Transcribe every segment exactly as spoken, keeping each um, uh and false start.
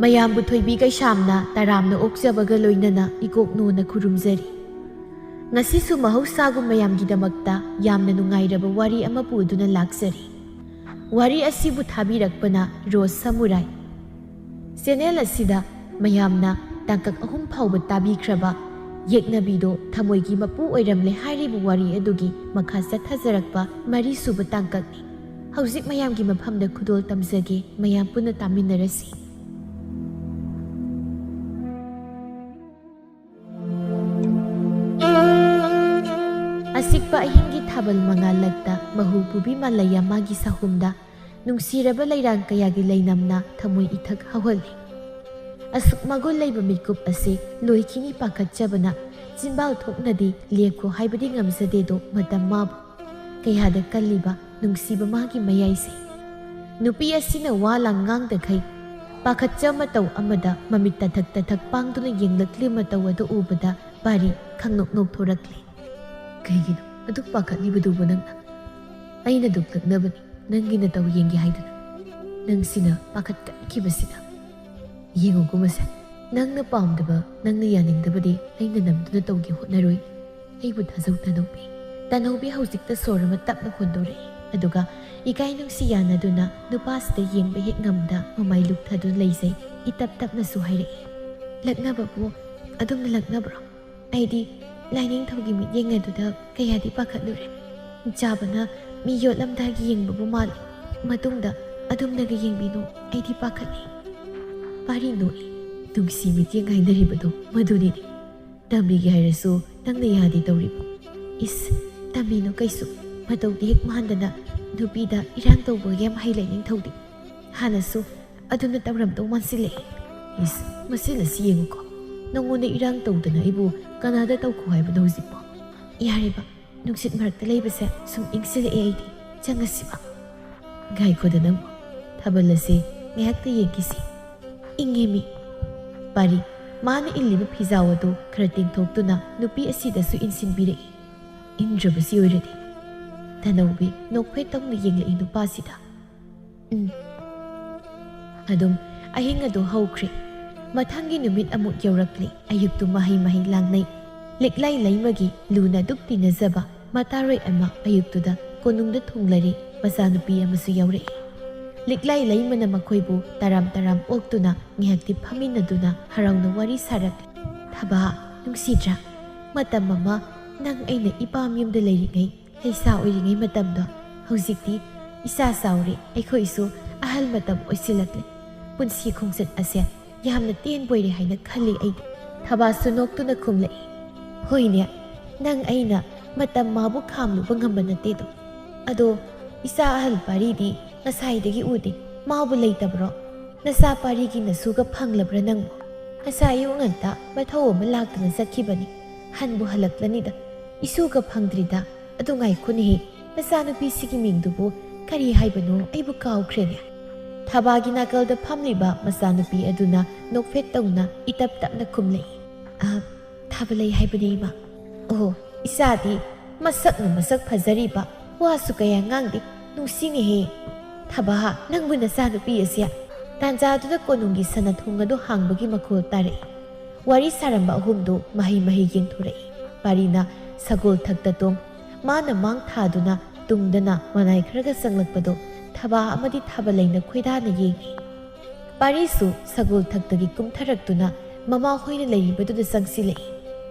ꯃꯌꯥꯝꯕꯨ ꯊꯣꯏꯕꯤ ꯀꯩꯁꯥꯝꯅ ꯇꯔꯥꯝꯅ ꯑꯣꯛꯆꯕꯒ ꯂꯣꯏꯅꯅ ꯏꯀꯣꯛ ꯅꯣꯟꯅ ꯈꯨꯔꯨꯝꯖꯔꯤ꯫ ꯉꯁꯤꯁꯨ ꯃꯍꯧꯁꯥꯒꯨꯝ ꯃꯌꯥꯝꯒꯤꯗꯃꯛꯇ ꯌꯥꯝꯅ ꯅꯨꯡꯉꯥꯏꯔꯕ ꯋꯥꯔꯤ ꯑꯃ ꯄꯨꯗꯨꯅ ꯂꯥꯛꯆꯔꯤ꯫ ꯋꯥꯔꯤ ꯑꯁꯤꯕꯨ ꯊꯥꯕꯤꯔꯛꯄꯅ ꯔꯣꯁ ꯁꯃꯨꯔꯥꯏ꯫ ꯆꯦꯅꯦꯜ ꯑꯁꯤꯗ ꯃꯌꯥꯝꯅ ꯇꯥꯡꯀꯛ ꯑꯍꯨꯝ ꯐꯥꯎꯕ ꯇꯥꯕꯤꯈ꯭ꯔꯕ ꯌꯦꯛꯅꯕꯤꯗꯣ ꯊꯃꯣꯏꯒꯤ ꯃꯄꯨ ꯑꯣꯏꯔꯝꯂꯦ ꯍꯥꯏꯔꯤꯕ ꯋꯥꯔꯤ ꯑꯗꯨꯒꯤ ꯃꯈꯥ ꯆꯠꯊꯖꯔꯛꯄ ꯃꯔꯤꯁꯨꯕ ꯇꯥꯡꯀꯛꯅꯤ꯫ ꯍꯧꯖꯤꯛ ꯃꯌꯥꯝꯒꯤ ꯃꯐꯝꯗ ꯈꯨꯗꯣꯜ ꯇꯝꯖꯒꯦ, ꯃꯌꯥꯝ ꯄꯨꯟꯅ ꯇꯥꯃꯤꯟꯅꯔꯁꯤ꯫ ꯑꯁꯤꯛꯄ ꯑꯍꯤꯡꯒꯤ ꯊꯥꯕꯜ ꯃꯉꯥꯜꯂꯛꯇ ꯃꯍꯨ ꯄꯨꯕꯤ ꯃꯥꯂꯩꯌꯥ ꯃꯥꯒꯤ ꯁꯥꯍꯨꯝꯗ ꯅꯨꯡꯁꯤꯔꯕ ꯂꯩꯔꯥꯡ ꯀꯌꯥꯒꯤ ꯂꯩꯅꯝꯅ ꯊꯃꯣꯏ ꯏꯊꯛ ꯍꯧꯍꯜꯂꯤ꯫ ꯑꯁꯨꯛ ꯃꯒꯨꯟ ꯂꯩꯕ ꯃꯤꯀꯨꯞ ꯑꯁꯤ ꯂꯣꯏꯈꯤꯅꯤ ꯄꯥꯈꯠꯆꯕꯅ ꯆꯤꯟꯕꯥꯜ ꯊꯣꯛꯅꯗꯤ ꯂꯦꯞꯈꯣ ꯍꯥꯏꯕꯗꯤ ꯉꯝꯖꯗꯦꯗꯣ ꯃꯇꯝ ꯃꯥꯕꯨ꯫ ꯀꯌꯥꯗ ꯀꯜꯂꯤꯕ ꯅꯨꯡꯁꯤꯕ ꯃꯥꯒꯤ ꯃꯌꯥꯏꯁꯦ꯫ ꯅꯨꯄꯤ ꯑꯁꯤꯅ ꯋꯥ ꯂꯥꯡ ꯉꯥꯡꯗꯈꯩ ꯄꯥꯈꯠꯆ ꯃꯇꯧ ꯑꯃꯗ ꯃꯃꯤꯠ ꯇꯊꯛ ꯇꯊꯛ ꯄꯥꯡꯗꯨꯅ ꯌꯦꯡꯂꯛꯂꯤ ꯃꯇꯧ ꯑꯗꯨ ꯎꯕꯗ ꯄꯥꯔꯤ ꯈꯪꯅꯣꯛ ꯅꯣꯛꯊꯣꯔꯛꯂꯤ꯫ "ꯀꯩꯒꯤꯅꯣ ꯑꯗꯨꯛ ꯄꯥꯈꯠꯂꯤꯕꯗꯨꯕꯨ ꯅꯪꯅ?" "ꯑꯩꯅ ꯑꯗꯨꯛ ꯂꯛꯅꯕꯅꯤ, ꯅꯪꯒꯤ ꯅꯇꯧ ꯌꯦꯡꯒꯦ ꯍꯥꯏꯗꯨꯅ꯫ ꯅꯪꯁꯤꯅ ꯄꯥꯈꯠꯀꯟꯈꯤꯕꯁꯤꯅ꯫ ꯌꯦꯡꯉꯨꯀꯣ ꯃꯁꯦ, ꯅꯪꯅ ꯄꯥꯝꯗꯕ, ꯅꯪꯅ ꯌꯥꯅꯤꯡꯗꯕꯗꯤ ꯑꯩꯅ ꯅꯝꯗꯨꯅ ꯇꯧꯒꯦ ꯍꯣꯠꯅꯔꯣꯏ꯫ ꯑꯩꯕꯨ ꯊꯥꯖꯧ ꯇꯥꯅꯧꯕꯤ꯫" ꯇꯥꯅꯧꯕꯤ ꯍꯧꯖꯤꯛꯇ ꯁꯣꯔ ꯑꯃ ꯇꯞꯅ ꯍꯣꯟꯗꯣꯔꯛꯏ꯫ ꯑꯗꯨꯒ ꯏꯀꯥꯏ ꯅꯨꯡꯁꯤ ꯌꯥꯅꯗꯨꯅ ꯅꯨꯄꯥꯁꯤꯗ ꯌꯦꯡꯕ ꯍꯦꯛ ꯉꯝꯗ ꯃꯃꯥꯏ ꯂꯨꯞꯊꯗꯨꯅ ꯂꯩꯖꯩ꯫ ꯏ ꯇꯞ ꯇꯞꯅꯁꯨ ꯍꯥꯏꯔꯛꯏ, "ꯂꯛꯅꯕꯕꯨ ꯑꯗꯨꯝꯅ ꯂꯛꯅꯕ꯭ꯔꯣ? ꯑꯩꯗꯤ ꯂꯥꯏꯅꯤꯡꯊꯧꯒꯤ ꯃꯤꯠꯌꯦꯡ ꯑꯗꯨꯗ ꯀꯌꯥꯗꯤ ꯄꯥꯈꯠꯂꯨꯔꯦ꯫ ꯆꯥꯕꯅ ꯃꯤ ꯌꯣꯠꯂꯝꯗꯥꯏꯒꯤ ꯌꯦꯡꯕꯕꯨ ꯃꯥꯜꯂꯤ꯫ ꯃꯇꯨꯡꯗ ꯑꯗꯨꯝꯅꯒ ꯌꯦꯡꯕꯤꯅꯨ, ꯑꯩꯗꯤ ꯄꯥꯈꯠꯂꯤ꯫" ꯄꯥꯔꯤ ꯅꯣꯛꯏ꯫ "ꯅꯨꯡꯁꯤ ꯃꯤꯠꯌꯦꯡ ꯍꯥꯏꯅꯔꯤꯕꯗꯣ ꯃꯗꯨꯅꯤꯅꯦ꯫ ꯇꯝꯕꯤꯒꯦ ꯍꯥꯏꯔꯁꯨ ꯅꯪꯅ ꯌꯥꯗꯦ ꯇꯧꯔꯤꯕ꯫" "ꯏꯁ, ꯇꯝꯕꯤꯅꯨ ꯀꯩꯁꯨ꯫ ꯃꯇꯧꯗꯤ ꯍꯦꯛ ꯃꯥꯟꯗꯅ ꯅꯨꯄꯤꯗ ꯏꯔꯥꯡ ꯇꯧꯕꯒꯤ ꯌꯥꯝ ꯍꯩ ꯂꯩꯅꯤꯡꯊꯧꯗꯤ꯫ ꯍꯥꯟꯅꯁꯨ ꯑꯗꯨꯝꯅ ꯇꯧꯔꯝꯗꯧ ꯃꯥꯟꯁꯤꯜꯂꯛꯑꯦ꯫" "ꯏꯁ, ꯃꯁꯤ ꯂꯁꯤ ꯌꯦꯡꯉꯨꯀꯣ꯫ ꯅꯉꯣꯟꯗ ꯏꯔꯥꯡ ꯇꯧꯗꯅ ꯑꯩꯕꯨ ꯀꯅꯥꯗ ꯇꯧꯈꯣ ꯍꯥꯏꯕꯅꯣ ꯍꯧꯖꯤꯛꯄꯣ? ꯌꯥꯔꯦꯕ, ꯅꯨꯡꯁꯤꯠ ꯃꯔꯛꯇ ꯂꯩꯕꯁꯦ ꯁꯨꯝ ꯏꯪꯁꯤꯜꯂꯛꯑꯦ ꯑꯩꯗꯤ꯫ ꯆꯪꯉꯁꯤꯕ꯫" "ꯉꯥꯏꯈꯣꯗ ꯅꯪꯕꯨ꯫ ꯊꯥꯕꯜ ꯑꯁꯤ ꯉꯥꯏꯍꯥꯛꯇ ꯌꯦꯡꯈꯤꯁꯤ꯫ ꯏꯪꯉꯦ ꯃꯤ꯫" ꯄꯥꯔꯤ ꯃꯥꯅ ꯏꯜꯂꯤꯕ ꯐꯤꯖꯥꯎ ꯑꯗꯨ ꯈꯔ ꯇꯦꯡꯊꯣꯛꯇꯨꯅ ꯅꯨꯄꯤ ꯑꯁꯤꯗꯁꯨ ꯏꯟꯁꯤꯟꯕꯤꯔꯛꯏ꯫ ꯏꯟꯗ꯭ꯔꯕꯁꯤ ꯑꯣꯏꯔꯗꯤ꯫ ꯙꯅꯧꯕꯤ ꯅꯣꯛꯐꯦꯠ ꯇꯧꯅ ꯌꯦꯡꯂꯛꯏ ꯅꯨꯄꯥꯁꯤꯗ꯫ ꯎꯝ꯫ ꯑꯗꯨꯝ ꯑꯍꯤꯡ ꯑꯗꯨ ꯍꯧꯈ꯭ꯔꯦ꯫ ꯃꯊꯪꯒꯤ ꯅꯨꯃꯤꯠ ꯑꯃꯨꯛ ꯌꯧꯔꯛꯂꯦ꯫ ꯑꯌꯨꯛꯇꯨ ꯃꯍꯩ ꯃꯍꯩ ꯂꯥꯡꯅꯩ꯫ ꯂꯤꯛꯂꯥꯏ ꯂꯩꯃꯒꯤ ꯂꯨꯅ ꯑꯗꯨꯛ ꯇꯤꯟꯅꯖꯕ ꯃꯇꯥꯔꯣꯏ ꯑꯃ ꯑꯌꯨꯛꯇꯨꯗ ꯀꯣꯅꯨꯡꯗ ꯊꯨꯡꯂꯔꯦ꯫ ꯃꯆꯥꯅꯨꯄꯤ ꯑꯃꯁꯨ ꯌꯥꯎꯔꯛꯏ꯫ ꯂꯤꯛꯂꯥꯏ ꯂꯩꯃꯅ ꯃꯈꯣꯏꯕꯨ ꯇꯔꯥꯝ ꯇꯔꯥꯝ ꯑꯣꯛꯇꯨꯅ ꯉꯥꯏꯍꯥꯛꯇꯤ ꯐꯝꯃꯤꯟꯅꯗꯨꯅ ꯍꯔꯥꯎꯅ ꯋꯥꯔꯤ ꯁꯥꯔꯛꯂꯤ꯫ ꯊꯕꯥ, ꯅꯨꯡꯁꯤꯗ꯭ꯔꯥ? ꯃꯇꯝ ꯑꯃ ꯅꯪ ꯑꯩꯅ ꯏꯄꯥꯝ ꯌꯨꯝꯗ ꯂꯩꯔꯤꯉꯩ, ꯂꯩꯁꯥ ꯑꯣꯏꯔꯤꯉꯩ ꯃꯇꯝꯗꯣ꯫ ꯍꯧꯖꯤꯛꯇꯤ ꯏꯆꯥ ꯆꯥꯎꯔꯦ, ꯑꯩꯈꯣꯏꯁꯨ ꯑꯍꯜ ꯃꯇꯝ ꯑꯣꯏꯁꯤꯜꯂꯛꯂꯦ꯫ ꯄꯨꯟꯁꯤ ꯈꯣꯡꯆꯠ ꯑꯁꯦ ꯌꯥꯝꯅ ꯇꯦꯟꯕꯣꯏꯔꯦ ꯍꯥꯏꯅ ꯈꯜꯂꯤ ꯑꯩꯗꯤ꯫ ꯊꯕꯥꯁꯨ ꯅꯣꯛꯇꯨꯅ ꯈꯨꯝꯂꯛꯏ꯫ ꯍꯣꯏꯅꯦ, ꯅꯪ ꯑꯩꯅ ꯃꯇꯝ ꯃꯥꯕꯨ ꯈꯥꯝꯂꯨꯕ ꯉꯝꯕ ꯅꯠꯇꯦꯗꯣ꯫ ꯑꯗꯣ ꯏꯆꯥ ꯑꯍꯜ ꯄꯥꯔꯤꯗꯤ ꯉꯁꯥꯏꯗꯒꯤ ꯎꯗꯦ, ꯃꯥꯕꯨ ꯂꯩꯇꯕ꯭ꯔꯣ? ꯅꯆꯥ ꯄꯥꯔꯤꯒꯤ ꯅꯁꯨꯒ ꯐꯪꯂꯕ꯭ꯔꯥ ꯅꯪꯕꯨ? ꯉꯁꯥꯏ ꯑꯌꯨꯛ ꯉꯟꯇꯥ ꯃꯊꯧ ꯑꯃ ꯂꯥꯛꯇꯨꯅ ꯆꯠꯈꯤꯕꯅꯤ, ꯍꯟꯕꯨ ꯍꯜꯂꯛꯂꯅꯤꯗ꯫ ꯏꯁꯨꯒ ꯐꯪꯗ꯭ꯔꯤꯗ꯫ ꯑꯗꯨ ꯉꯥꯏꯈꯣꯅꯦꯍꯦ, ꯅꯆꯥꯅꯨꯄꯤꯁꯤꯒꯤ ꯃꯤꯡꯗꯨꯕꯨ ꯀꯔꯤ ꯍꯥꯏꯕꯅꯣ? ꯑꯩꯕꯨ ꯀꯥꯎꯈ꯭ꯔꯦꯅꯦ꯫ ꯊꯕꯥꯒꯤ ꯅꯥꯀꯜꯗ ꯐꯝꯂꯤꯕ ꯃꯆꯥꯅꯨꯄꯤ ꯑꯗꯨꯅ ꯅꯣꯛꯐꯦꯠ ꯇꯧꯅ ꯏꯇꯞ ꯇꯞꯅ ꯈꯨꯝꯂꯛꯏ꯫ "ꯑ, ꯊꯥꯕꯂꯩ ꯍꯥꯏꯕꯅꯤ, ꯏꯃꯥ꯫" "ꯑꯣꯍꯣ, ꯏꯆꯥꯗꯤ ꯃꯁꯛꯅ ꯃꯁꯛ ꯐꯖꯔꯤꯕ, ꯋꯥꯁꯨ ꯀꯌꯥ ꯉꯥꯡꯗꯦ, ꯅꯨꯡꯁꯤꯅꯦꯍꯦ꯫" "ꯊꯕꯥ, ꯅꯪꯕꯨ ꯅꯆꯥꯅꯨꯄꯤ ꯑꯁꯦ?" ꯇꯥꯟꯖꯥꯗꯨꯗ ꯀꯣꯅꯨꯡꯒꯤ ꯁꯅꯥ ꯊꯣꯡ ꯑꯗꯨ ꯍꯥꯡꯕꯒꯤ ꯃꯈꯣꯜ ꯇꯥꯔꯛꯏ꯫ ꯋꯥꯔꯤ ꯁꯥꯔꯝꯕ ꯑꯍꯨꯝꯗꯨ ꯃꯍꯩ ꯃꯍꯩ ꯌꯦꯡꯊꯣꯔꯛꯏ꯫ ꯄꯥꯔꯤꯅ ꯁꯒꯣꯜ ꯊꯛꯇ ꯇꯣꯡ, ꯃꯥꯅ ꯃꯥꯡ ꯊꯥꯗꯨꯅ ꯇꯨꯡꯗꯅ ꯃꯅꯥꯏ ꯈꯔꯒ ꯆꯪꯂꯛꯄꯗꯨ ꯊꯕꯥ ꯑꯃꯗꯤ ꯊꯥꯕꯂꯩꯅ ꯈꯣꯏꯗꯥꯅ ꯌꯦꯡꯏ꯫ ꯄꯥꯔꯤꯁꯨ ꯁꯒꯣꯜ ꯊꯛꯇꯒꯤ ꯀꯨꯝꯊꯔꯛꯇꯨꯅ ꯃꯃꯥ ꯍꯣꯏꯅ ꯂꯩꯔꯤꯕꯗꯨꯗ ꯆꯪꯁꯤꯜꯂꯛꯏ꯫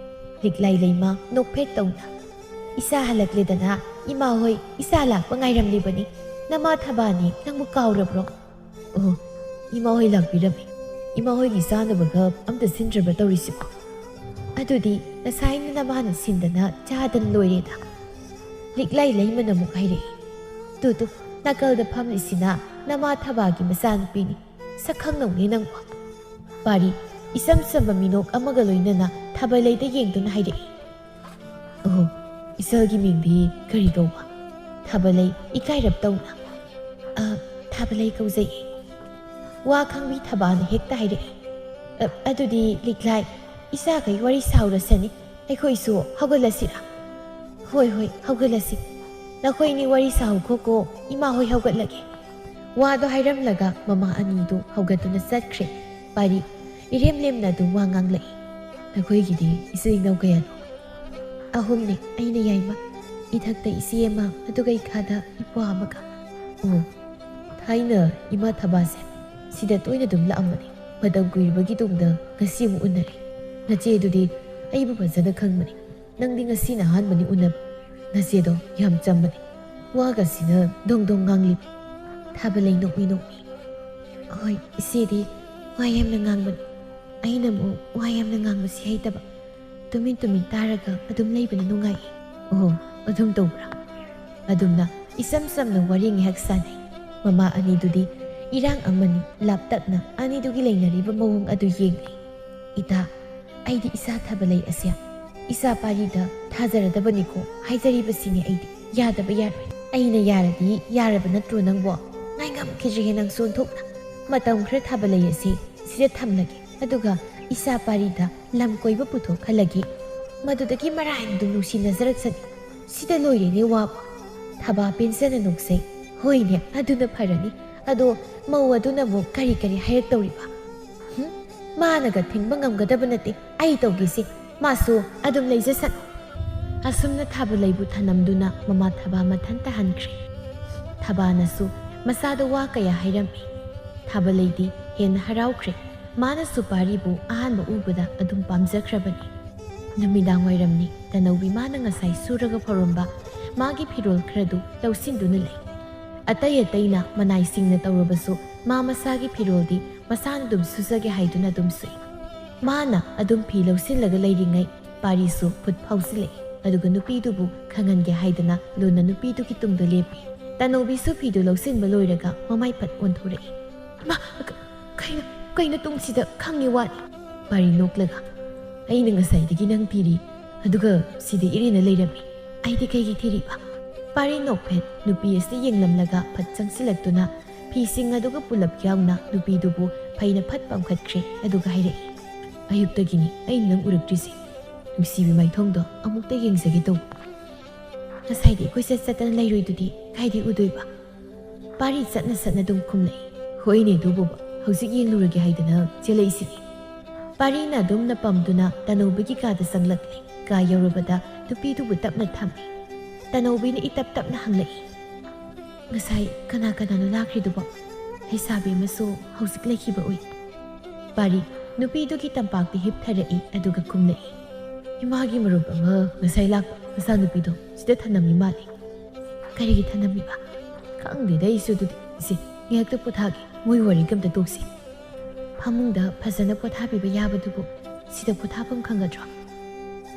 ꯂꯤꯛꯂꯥꯏ ꯂꯩꯃ ꯅꯣꯛꯐꯦꯠ ꯇꯧꯅ, "ꯏꯆꯥ ꯍꯜꯂꯛꯂꯦꯗꯅ, ꯏꯃꯥ ꯍꯣꯏ ꯏꯆꯥ ꯂꯥꯛꯄ ꯉꯥꯏꯔꯝꯂꯤꯕꯅꯤ꯫ ꯅꯃꯥ ꯊꯕꯥꯅꯤ, ꯅꯪꯕꯨ ꯀꯥꯎꯔꯕ꯭ꯔꯣ?" "ꯑꯣ, ꯏꯃꯥ ꯍꯣꯏ ꯂꯥꯛꯄꯤꯔꯝꯃꯤ꯫ ꯏꯃꯥ ꯍꯣꯏꯒꯤ ꯆꯥꯅꯕꯒ ꯑꯝꯇ ꯁꯤꯟꯗ꯭ꯔꯕ ꯇꯧꯔꯤꯁꯤꯕꯣ?" "ꯑꯗꯨꯗꯤ ꯉꯁꯥꯏꯅ ꯅꯃꯥꯅ ꯁꯤꯟꯗꯅ ꯆꯥꯗꯅ ꯂꯣꯏꯔꯦꯗ꯫" ꯂꯤꯛꯂꯥꯏ ꯂꯩꯃꯅ ꯑꯃꯨꯛ ꯍꯥꯏꯔꯛꯏ꯫ "ꯇꯨ ꯇꯨ, ꯅꯥꯀꯜꯗ ꯐꯝꯂꯤꯁꯤꯅ ꯅꯃꯥ ꯊꯕꯥꯒꯤ ꯃꯆꯥꯅꯨꯄꯤꯅꯤ꯫ ꯁꯛ ꯈꯪꯅꯧꯅꯦ ꯅꯪꯕꯣ꯫" ꯄꯥꯔꯤ ꯏꯆꯝ ꯆꯝꯕ ꯃꯤꯅꯣꯛ ꯑꯃꯒ ꯂꯣꯏꯅꯅ ꯊꯥꯕꯂꯩꯗ ꯌꯦꯡꯗꯨꯅ ꯍꯥꯏꯔꯛꯏ꯫ "ꯑꯣꯍꯣ, ꯏꯆꯜꯒꯤ ꯃꯤꯡꯗꯤ ꯀꯔꯤ ꯀꯧꯕ?" ꯊꯥꯕꯂꯩ ꯏꯀꯥꯏꯔꯞ ꯇꯧꯅ, "ꯑ, ꯊꯥꯕꯂꯩ ꯀꯧꯖꯩꯌꯦ꯫" ꯋꯥ ꯈꯪꯕꯤ ꯊꯕꯥꯅ ꯍꯦꯛꯇ ꯍꯥꯏꯔꯛꯏ꯫ "ꯑ, ꯑꯗꯨꯗꯤ ꯂꯤꯛꯂꯥꯏ, ꯏꯆꯥꯈꯩ ꯋꯥꯔꯤ ꯁꯥꯍꯧꯔꯁꯅꯤ, ꯑꯩꯈꯣꯏꯁꯨ ꯍꯧꯒꯠꯂꯁꯤꯔꯥ?" "ꯍꯣꯏ, ꯍꯣꯏ, ꯍꯧꯒꯠꯂꯁꯤ꯫ ꯅꯈꯣꯏꯅꯤ ꯋꯥꯔꯤ ꯁꯥꯍꯧꯈꯣꯀꯣ, ꯏꯃꯥ ꯍꯣꯏ ꯍꯧꯒꯠꯂꯒꯦ"꯫ ꯋꯥꯗꯣ ꯍꯥꯏꯔꯝꯂꯒ ꯃꯃꯥ ꯑꯅꯤꯗꯨ ꯍꯧꯒꯠꯇꯨꯅ ꯆꯠꯈ꯭ꯔꯦ꯫ ꯄꯥꯔꯤ ꯏꯔꯦꯝ ꯂꯦꯝꯅ ꯑꯗꯨꯝ ꯋꯥ ꯉꯥꯡꯂꯛꯏ꯫ "ꯅꯈꯣꯏꯒꯤꯗꯤ ꯏꯆꯤꯜ ꯏꯅꯥꯎ ꯀꯌꯥꯅꯣ?" "ꯑꯍꯨꯝꯅꯦ, ꯑꯩꯅ ꯌꯥꯏꯃ, ꯏꯊꯛꯇ ꯏꯆꯦ ꯑꯃ, ꯑꯗꯨꯒ ꯏꯈꯥꯗ ꯏꯄ꯭ꯋꯥ ꯑꯃꯒ"꯫ "ꯑꯣ, ꯊꯥꯏꯅ ꯏꯃꯥ ꯊꯕꯥꯁꯦ ꯁꯤꯗ ꯇꯣꯏꯅ ꯑꯗꯨꯝ ꯂꯥꯛꯑꯝꯕꯅꯤ꯫ ꯃꯇꯝ ꯀꯨꯏꯔꯕꯒꯤ ꯇꯨꯡꯗ ꯉꯁꯤ ꯑꯃꯨꯛ ꯎꯅꯔꯦ꯫ ꯅꯆꯦꯗꯨꯗꯤ ꯑꯩꯕꯨ ꯐꯖꯅ ꯈꯪꯕꯅꯤ꯫ ꯅꯪꯗꯤ ꯉꯁꯤꯅ ꯑꯍꯥꯟꯕꯅꯤ ꯎꯅꯕ꯫ ꯅꯆꯦꯗꯣ ꯌꯥꯝ ꯆꯝꯕꯅꯤ꯫ ꯋꯥꯒꯁꯤꯅ ꯗꯣꯡ ꯗꯣꯡ ꯉꯥꯡꯂꯤꯕ"꯫ ꯊꯥꯕꯂꯩ ꯅꯣꯛꯃꯤ ꯅꯣꯛꯃꯤ꯫ "ꯍꯣꯏ, ꯏꯆꯦꯗꯤ ꯋꯥ ꯌꯥꯝꯅ ꯉꯥꯡꯕꯅꯤ꯫ ꯑꯩꯅ ꯑꯃꯨꯛ ꯋꯥ ꯌꯥꯝꯅ ꯉꯥꯡꯕꯁꯤ ꯍꯩꯇꯕ꯫ ꯇꯨꯃꯤꯟ ꯇꯨꯃꯤꯟ ꯇꯥꯔꯒ ꯑꯗꯨꯝ ꯂꯩꯕꯅ ꯅꯨꯡꯉꯥꯏ"꯫ "ꯑꯣ, ꯑꯗꯨꯝ ꯇꯧꯕ꯭ꯔꯥ?" ꯑꯗꯨꯝꯅ ꯏꯆꯝ ꯆꯝꯅ ꯋꯥꯔꯤ ꯉꯥꯏꯍꯥꯛ ꯁꯥꯟꯅꯩ꯫ ꯃꯃꯥ ꯑꯅꯤꯗꯨꯗꯤ ꯏꯔꯥꯡ ꯑꯃꯅꯤ, ꯂꯥꯞꯇꯛꯅ ꯑꯅꯤꯗꯨꯒꯤ ꯂꯩꯅꯔꯤꯕ ꯃꯑꯣꯡ ꯑꯗꯨ ꯌꯦꯡꯂꯤ꯫ "ꯏꯇꯥ, ꯑꯩꯗꯤ ꯏꯆꯥ ꯊꯥꯕꯂꯩ ꯑꯁꯦ ꯏꯆꯥ ꯄꯥꯔꯤꯗ ꯊꯥꯖꯔꯗꯕꯅꯤꯀꯣ꯫ ꯍꯥꯏꯖꯔꯤꯕꯁꯤꯅꯤ ꯑꯩꯗꯤ꯫ ꯌꯥꯗꯕ ꯌꯥꯔꯣꯏ꯫ ꯑꯩꯅ ꯌꯥꯔꯗꯤ ꯌꯥꯔꯕ ꯅꯠꯇ꯭ꯔꯣ ꯅꯪꯕꯣ? ꯉꯥꯏꯉꯝꯈꯤꯗ꯭ꯔꯦꯍꯦ ꯅꯪꯁꯨ ꯑꯣꯟꯊꯣꯛꯅ꯫ ꯃꯇꯝ ꯈꯔ ꯊꯥꯕꯂꯩ ꯑꯁꯤ ꯁꯤꯗ ꯊꯝꯂꯒꯦ꯫ ꯑꯗꯨꯒ ꯏꯆꯥ ꯄꯥꯔꯤꯗ ꯂꯝ ꯀꯣꯏꯕ ꯄꯨꯊꯣꯛꯍꯜꯂꯒꯦ꯫ ꯃꯗꯨꯗꯒꯤ ꯃꯔꯥꯏꯅ ꯑꯗꯨꯝ ꯅꯨꯡꯁꯤꯅꯖꯔꯛꯁꯅꯤ꯫ ꯁꯤꯗ ꯂꯣꯏꯔꯦꯅꯦ ꯋꯥꯕ"꯫ ꯊꯥꯕ ꯄꯦꯟꯖꯅ ꯅꯣꯛꯆꯩ꯫ "ꯍꯣꯏꯅꯦ, ꯑꯗꯨꯅ ꯐꯔꯅꯤ꯫ ꯑꯗꯣ ꯃꯧ ꯑꯗꯨꯅ ꯑꯃꯨꯛ ꯀꯔꯤ ꯀꯔꯤ ꯍꯥꯏꯔꯛꯇꯧꯔꯤꯕ?" "ꯍꯨꯝ? ꯃꯥꯅꯒ ꯊꯤꯡꯕ ꯉꯝꯒꯗꯕ ꯅꯠꯇꯦ꯫ ꯑꯩ ꯇꯧꯒꯦꯁꯦ꯫ ꯃꯥꯁꯨ ꯑꯗꯨꯝ ꯂꯩꯖꯁꯅꯨ"꯫ ꯑꯁꯨꯝꯅ ꯊꯥꯕꯂꯩꯕꯨ ꯊꯅꯝꯗꯨꯅ ꯃꯃꯥ ꯊꯥꯕ ꯃꯊꯟ ꯇꯥꯍꯟꯈ꯭ꯔꯦ꯫ ꯊꯥꯕꯅꯁꯨ ꯃꯆꯥꯗ ꯋꯥ ꯀꯌꯥ ꯍꯥꯏꯔꯝꯃꯤ꯫ ꯊꯥꯕꯂꯩꯗꯤ ꯍꯦꯟꯅ ꯍꯔꯥꯎꯈ꯭ꯔꯦ꯫ ꯃꯥꯅꯁꯨ ꯄꯥꯔꯤꯕꯨ ꯑꯍꯥꯟꯕ ꯎꯕꯗ ꯑꯗꯨꯝ ꯄꯥꯝꯖꯈ꯭ꯔꯕꯅꯤ꯫ ꯅꯨꯃꯤꯗꯥꯡ ꯋꯥꯏꯔꯝꯅꯤ꯫ ꯇꯅꯧꯕꯤ ꯃꯥꯅ ꯉꯁꯥꯏ ꯁꯨꯔꯒ ꯐꯧꯔꯝꯕ ꯃꯥꯒꯤ ꯐꯤꯔꯣꯜ ꯈꯔꯗꯨ ꯂꯧꯁꯤꯟꯗꯨꯅ ꯂꯩ꯫ ꯑꯇꯩ ꯑꯇꯩꯅ ꯃꯅꯥꯏꯁꯤꯡꯅ ꯇꯧꯔꯕꯁꯨ ꯃꯥ ꯃꯁꯥꯒꯤ ꯐꯤꯔꯣꯜꯗꯤ ꯃꯁꯥꯅ ꯑꯗꯨꯝ ꯁꯨꯖꯒꯦ ꯍꯥꯏꯗꯨꯅ ꯑꯗꯨꯝ ꯁꯨꯏ꯫ ꯃꯥꯅ ꯑꯗꯨꯝ ꯐꯤ ꯂꯧꯁꯤꯜꯂꯒ ꯂꯩꯔꯤꯉꯩ ꯄꯥꯔꯤꯁꯨ ꯐꯨꯠ ꯐꯥꯎꯁꯤꯜꯂꯛꯏ꯫ ꯑꯗꯨꯒ ꯅꯨꯄꯤꯗꯨꯕꯨ ꯈꯪꯍꯟꯒꯦ ꯍꯥꯏꯗꯨꯅ ꯂꯨꯅ ꯅꯨꯄꯤꯗꯨꯒꯤ ꯇꯨꯡꯗ ꯂꯦꯞꯄꯤ꯫ ꯇꯅꯧꯕꯤꯁꯨ ꯐꯤꯗꯨ ꯂꯧꯁꯤꯟꯕ ꯂꯣꯏꯔꯒ ꯃꯃꯥꯏ ꯐꯠ ꯑꯣꯟꯊꯣꯔꯛꯏ꯫ "ꯃꯥ, ꯀ-, ꯀꯩꯅꯣ, ꯀꯩꯅꯣ ꯇꯨꯡꯁꯤꯗ ꯈꯪꯉꯤ ꯋꯥꯅꯤ?" ꯄꯥꯔꯤ ꯅꯣꯛꯂꯒ, "ꯑꯩꯅ ꯉꯁꯥꯏꯗꯒꯤ ꯅꯪ ꯊꯤꯔꯤ, ꯑꯗꯨꯒ ꯁꯤꯗ ꯏꯔꯦꯟꯅ ꯂꯩꯔꯝꯃꯤ꯫ ꯑꯩꯗꯤ ꯀꯩꯒꯤ ꯊꯤꯔꯤꯕ?" ꯄꯥꯔꯤ ꯅꯣꯛꯐꯦꯠ ꯅꯨꯄꯤ ꯑꯁꯤ ꯌꯦꯡꯂꯝꯂꯒ ꯐꯠ ꯆꯪꯁꯤꯜꯂꯛꯇꯨꯅ ꯐꯤꯁꯤꯡ ꯑꯗꯨꯒ ꯄꯨꯂꯞ ꯌꯥꯎꯅ ꯅꯨꯄꯤꯗꯨꯕꯨ ꯐꯩꯅ ꯐꯠ ꯄꯥꯝꯈꯠꯈ꯭ꯔꯦ, ꯑꯗꯨꯒ ꯍꯥꯏꯔꯛꯏ, "ꯑꯌꯨꯛꯇꯒꯤꯅꯤ ꯑꯩꯅ ꯅꯪ ꯎꯔꯛꯇ꯭ꯔꯤꯁꯦ꯫ ꯅꯨꯡꯁꯤꯕꯤ ꯃꯥꯏꯊꯣꯡꯗꯣ ꯑꯃꯨꯛꯇ ꯌꯦꯡꯖꯒꯦ ꯇꯧꯕ꯫ ꯉꯁꯥꯏꯗꯤ ꯀꯣꯏꯆꯠ ꯆꯠꯇꯅ ꯂꯩꯔꯣꯏꯗꯨꯗꯤ ꯀꯥꯏꯗꯩ ꯎꯗꯣꯏꯕ?" ꯄꯥꯔꯤ ꯆꯠꯅ ꯆꯠꯅ ꯑꯗꯨꯝ ꯈꯨꯝꯂꯛꯏ, "ꯍꯣꯏꯅꯦ, ꯑꯗꯨꯕꯨꯕ ꯍꯧꯖꯤꯛ ꯌꯦꯡꯂꯨꯔꯒꯦ ꯍꯥꯏꯗꯅ ꯆꯦꯜꯂꯛꯏꯁꯤꯅꯤ꯫" ꯄꯥꯔꯤꯅ ꯑꯗꯨꯝ ꯅꯄꯝꯗꯨꯅ ꯇꯅꯧꯕꯤꯒꯤ ꯀꯥꯗ ꯆꯪꯂꯛꯂꯦ꯫ ꯀꯥ ꯌꯧꯔꯕꯗ ꯅꯨꯄꯤꯗꯨꯕꯨ ꯇꯞꯅ ꯊꯝꯃꯤ꯫ ꯇꯅꯧꯕꯤꯅ ꯏꯇꯞ ꯇꯞꯅ ꯍꯪꯂꯛꯏ, "ꯉꯁꯥꯏ ꯀꯅꯥ ꯀꯅꯥꯅꯣ ꯂꯥꯛꯈ꯭ꯔꯤꯗꯨꯕꯣ? ꯂꯩꯁꯥꯕꯤ ꯑꯃꯁꯨ ꯍꯧꯖꯤꯛ ꯂꯩꯈꯤꯕ ꯎꯏ꯫" ꯄꯥꯔꯤ ꯅꯨꯄꯤꯗꯨꯒꯤ ꯇꯝꯄꯥꯛꯇ ꯍꯤꯞꯊꯔꯛꯏ, ꯑꯗꯨꯒ ꯈꯨꯝꯂꯛꯏ, "ꯏꯃꯥꯒꯤ ꯃꯔꯨꯞ ꯑꯃ ꯉꯁꯥꯏ ꯂꯥꯛꯄ ꯃꯆꯥꯅꯨꯄꯤꯗꯣ ꯁꯤꯗ ꯊꯅꯝꯃꯤ ꯃꯥꯜꯂꯤ꯫" "ꯀꯔꯤꯒꯤ ꯊꯅꯝꯃꯤꯕ?" "ꯈꯪꯗꯦꯗ ꯑꯩꯁꯨ ꯑꯗꯨꯗꯤ꯫ ꯏꯆꯦ, ꯉꯥꯏꯍꯥꯛꯇ ꯄꯣꯊꯥꯒꯦ, ꯃꯣꯏ ꯋꯥꯔꯤ ꯑꯝꯇ ꯇꯣꯛꯁꯤ꯫ ꯐꯃꯨꯡꯗ ꯐꯖꯅ ꯄꯣꯊꯥꯕꯤꯕ ꯌꯥꯕꯗꯨꯕꯨ ꯁꯤꯗ ꯄꯣꯊꯥꯐꯝ ꯈꯪꯒꯗ꯭ꯔꯣ?"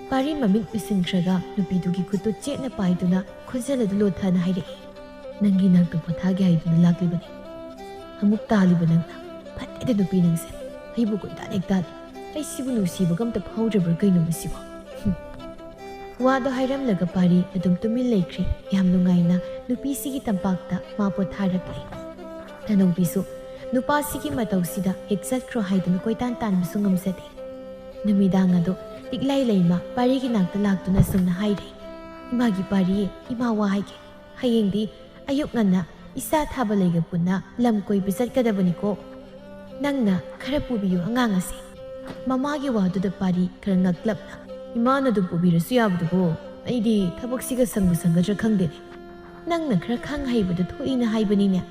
ꯄꯥꯔꯤ ꯃꯃꯤꯠ ꯎꯏꯁꯤꯟꯈ꯭ꯔꯒ ꯅꯨꯄꯤꯗꯨꯒꯤ ꯈꯨꯠꯇꯨ ꯆꯦꯠꯅ ꯄꯥꯏꯗꯨꯅ ꯈꯣꯟꯖꯦꯜ ꯑꯗꯨ ꯂꯣꯊꯅ ꯍꯥꯏꯔꯛꯏ, "ꯅꯪꯒꯤ ꯅꯥꯛꯇ ꯄꯣꯊꯥꯒꯦ ꯍꯥꯏꯗꯨꯅ ꯂꯥꯛꯂꯤꯕꯅꯤ꯫ ꯑꯃꯨꯛ ꯇꯥꯜꯂꯤꯕ ꯅꯪꯅ꯫ ꯐꯠꯇꯦꯗ ꯅꯨꯄꯤ ꯅꯪꯁꯦ꯫ ꯑꯩꯕꯨ ꯀꯣꯏꯇꯥꯟ ꯍꯦꯛ ꯇꯥꯜꯂꯤ꯫ ꯑꯩ ꯁꯤꯕꯨ ꯅꯨꯡꯁꯤꯕꯒ ꯑꯝꯇ ꯐꯥꯎꯗ꯭ꯔꯕ꯭ꯔꯥ ꯀꯩꯅꯣ ꯃꯁꯤꯕꯣ?" ꯍꯨꯝ꯫ ꯋꯥꯗꯣ ꯍꯥꯏꯔꯝꯂꯒ ꯄꯥꯔꯤ ꯑꯗꯨꯝ ꯇꯨꯃꯤꯟ ꯂꯩꯈ꯭ꯔꯦ꯫ ꯌꯥꯝ ꯅꯨꯡꯉꯥꯏꯅ ꯅꯨꯄꯤꯁꯤꯒꯤ ꯇꯝꯄꯥꯛꯇ ꯃꯥ ꯄꯣꯊꯥꯔꯛꯂꯦ꯫ ꯇꯅꯧꯕꯤꯁꯨ ꯅꯨꯄꯥꯁꯤꯒꯤ ꯃꯇꯧꯁꯤꯗ ꯍꯦꯛ ꯆꯠꯈ꯭ꯔꯣ ꯍꯥꯏꯗꯨꯅ ꯀꯣꯏꯇꯥꯟ ꯇꯥꯟꯕꯁꯨ ꯉꯝꯖꯗꯦ꯫ ꯅꯨꯃꯤꯗꯥꯡ ꯑꯗꯨ ꯂꯤꯛꯂꯥꯏ ꯂꯩꯃ ꯄꯥꯔꯤꯒꯤ ꯅꯥꯛꯇ ꯂꯥꯛꯇꯨꯅ ꯁꯨꯝꯅ ꯍꯥꯏꯔꯦ, "ꯏꯃꯥꯒꯤ ꯄꯥꯔꯤ, ꯏꯃꯥ ꯋꯥ ꯍꯥꯏꯒꯦ꯫ ꯍꯌꯦꯡꯗꯤ ꯑꯌꯨꯛ ꯉꯟꯅ ꯏꯆꯥ ꯊꯥꯕ ꯂꯩꯒ ꯄꯨꯟꯅ ꯂꯝ ꯀꯣꯏꯕ ꯆꯠꯀꯗꯕꯅꯤꯀꯣ꯫ ꯅꯪꯅ ꯈꯔ ꯄꯨꯕꯤꯌꯨ ꯑꯉꯥꯡ ꯑꯁꯦ꯫" ꯃꯃꯥꯒꯤ ꯋꯥꯗꯨꯗ ꯄꯥꯔꯤ ꯈꯔ ꯉꯛꯂꯞꯅ, "ꯏꯃꯥꯅ ꯑꯗꯨꯝ ꯄꯨꯕꯤꯔꯁꯨ ꯌꯥꯕꯗꯨꯕꯨ, ꯑꯩꯗꯤ ꯊꯕꯛꯁꯤꯒ ꯁꯪꯕꯨ ꯁꯪꯒꯗ꯭ꯔꯥ ꯈꯪꯗꯦꯅꯦ꯫ ꯅꯪꯅ ꯈꯔ ꯈꯪ ꯍꯩꯕꯗꯨ ꯊꯣꯛꯏꯅ ꯍꯥꯏꯕꯅꯤꯅꯦ꯫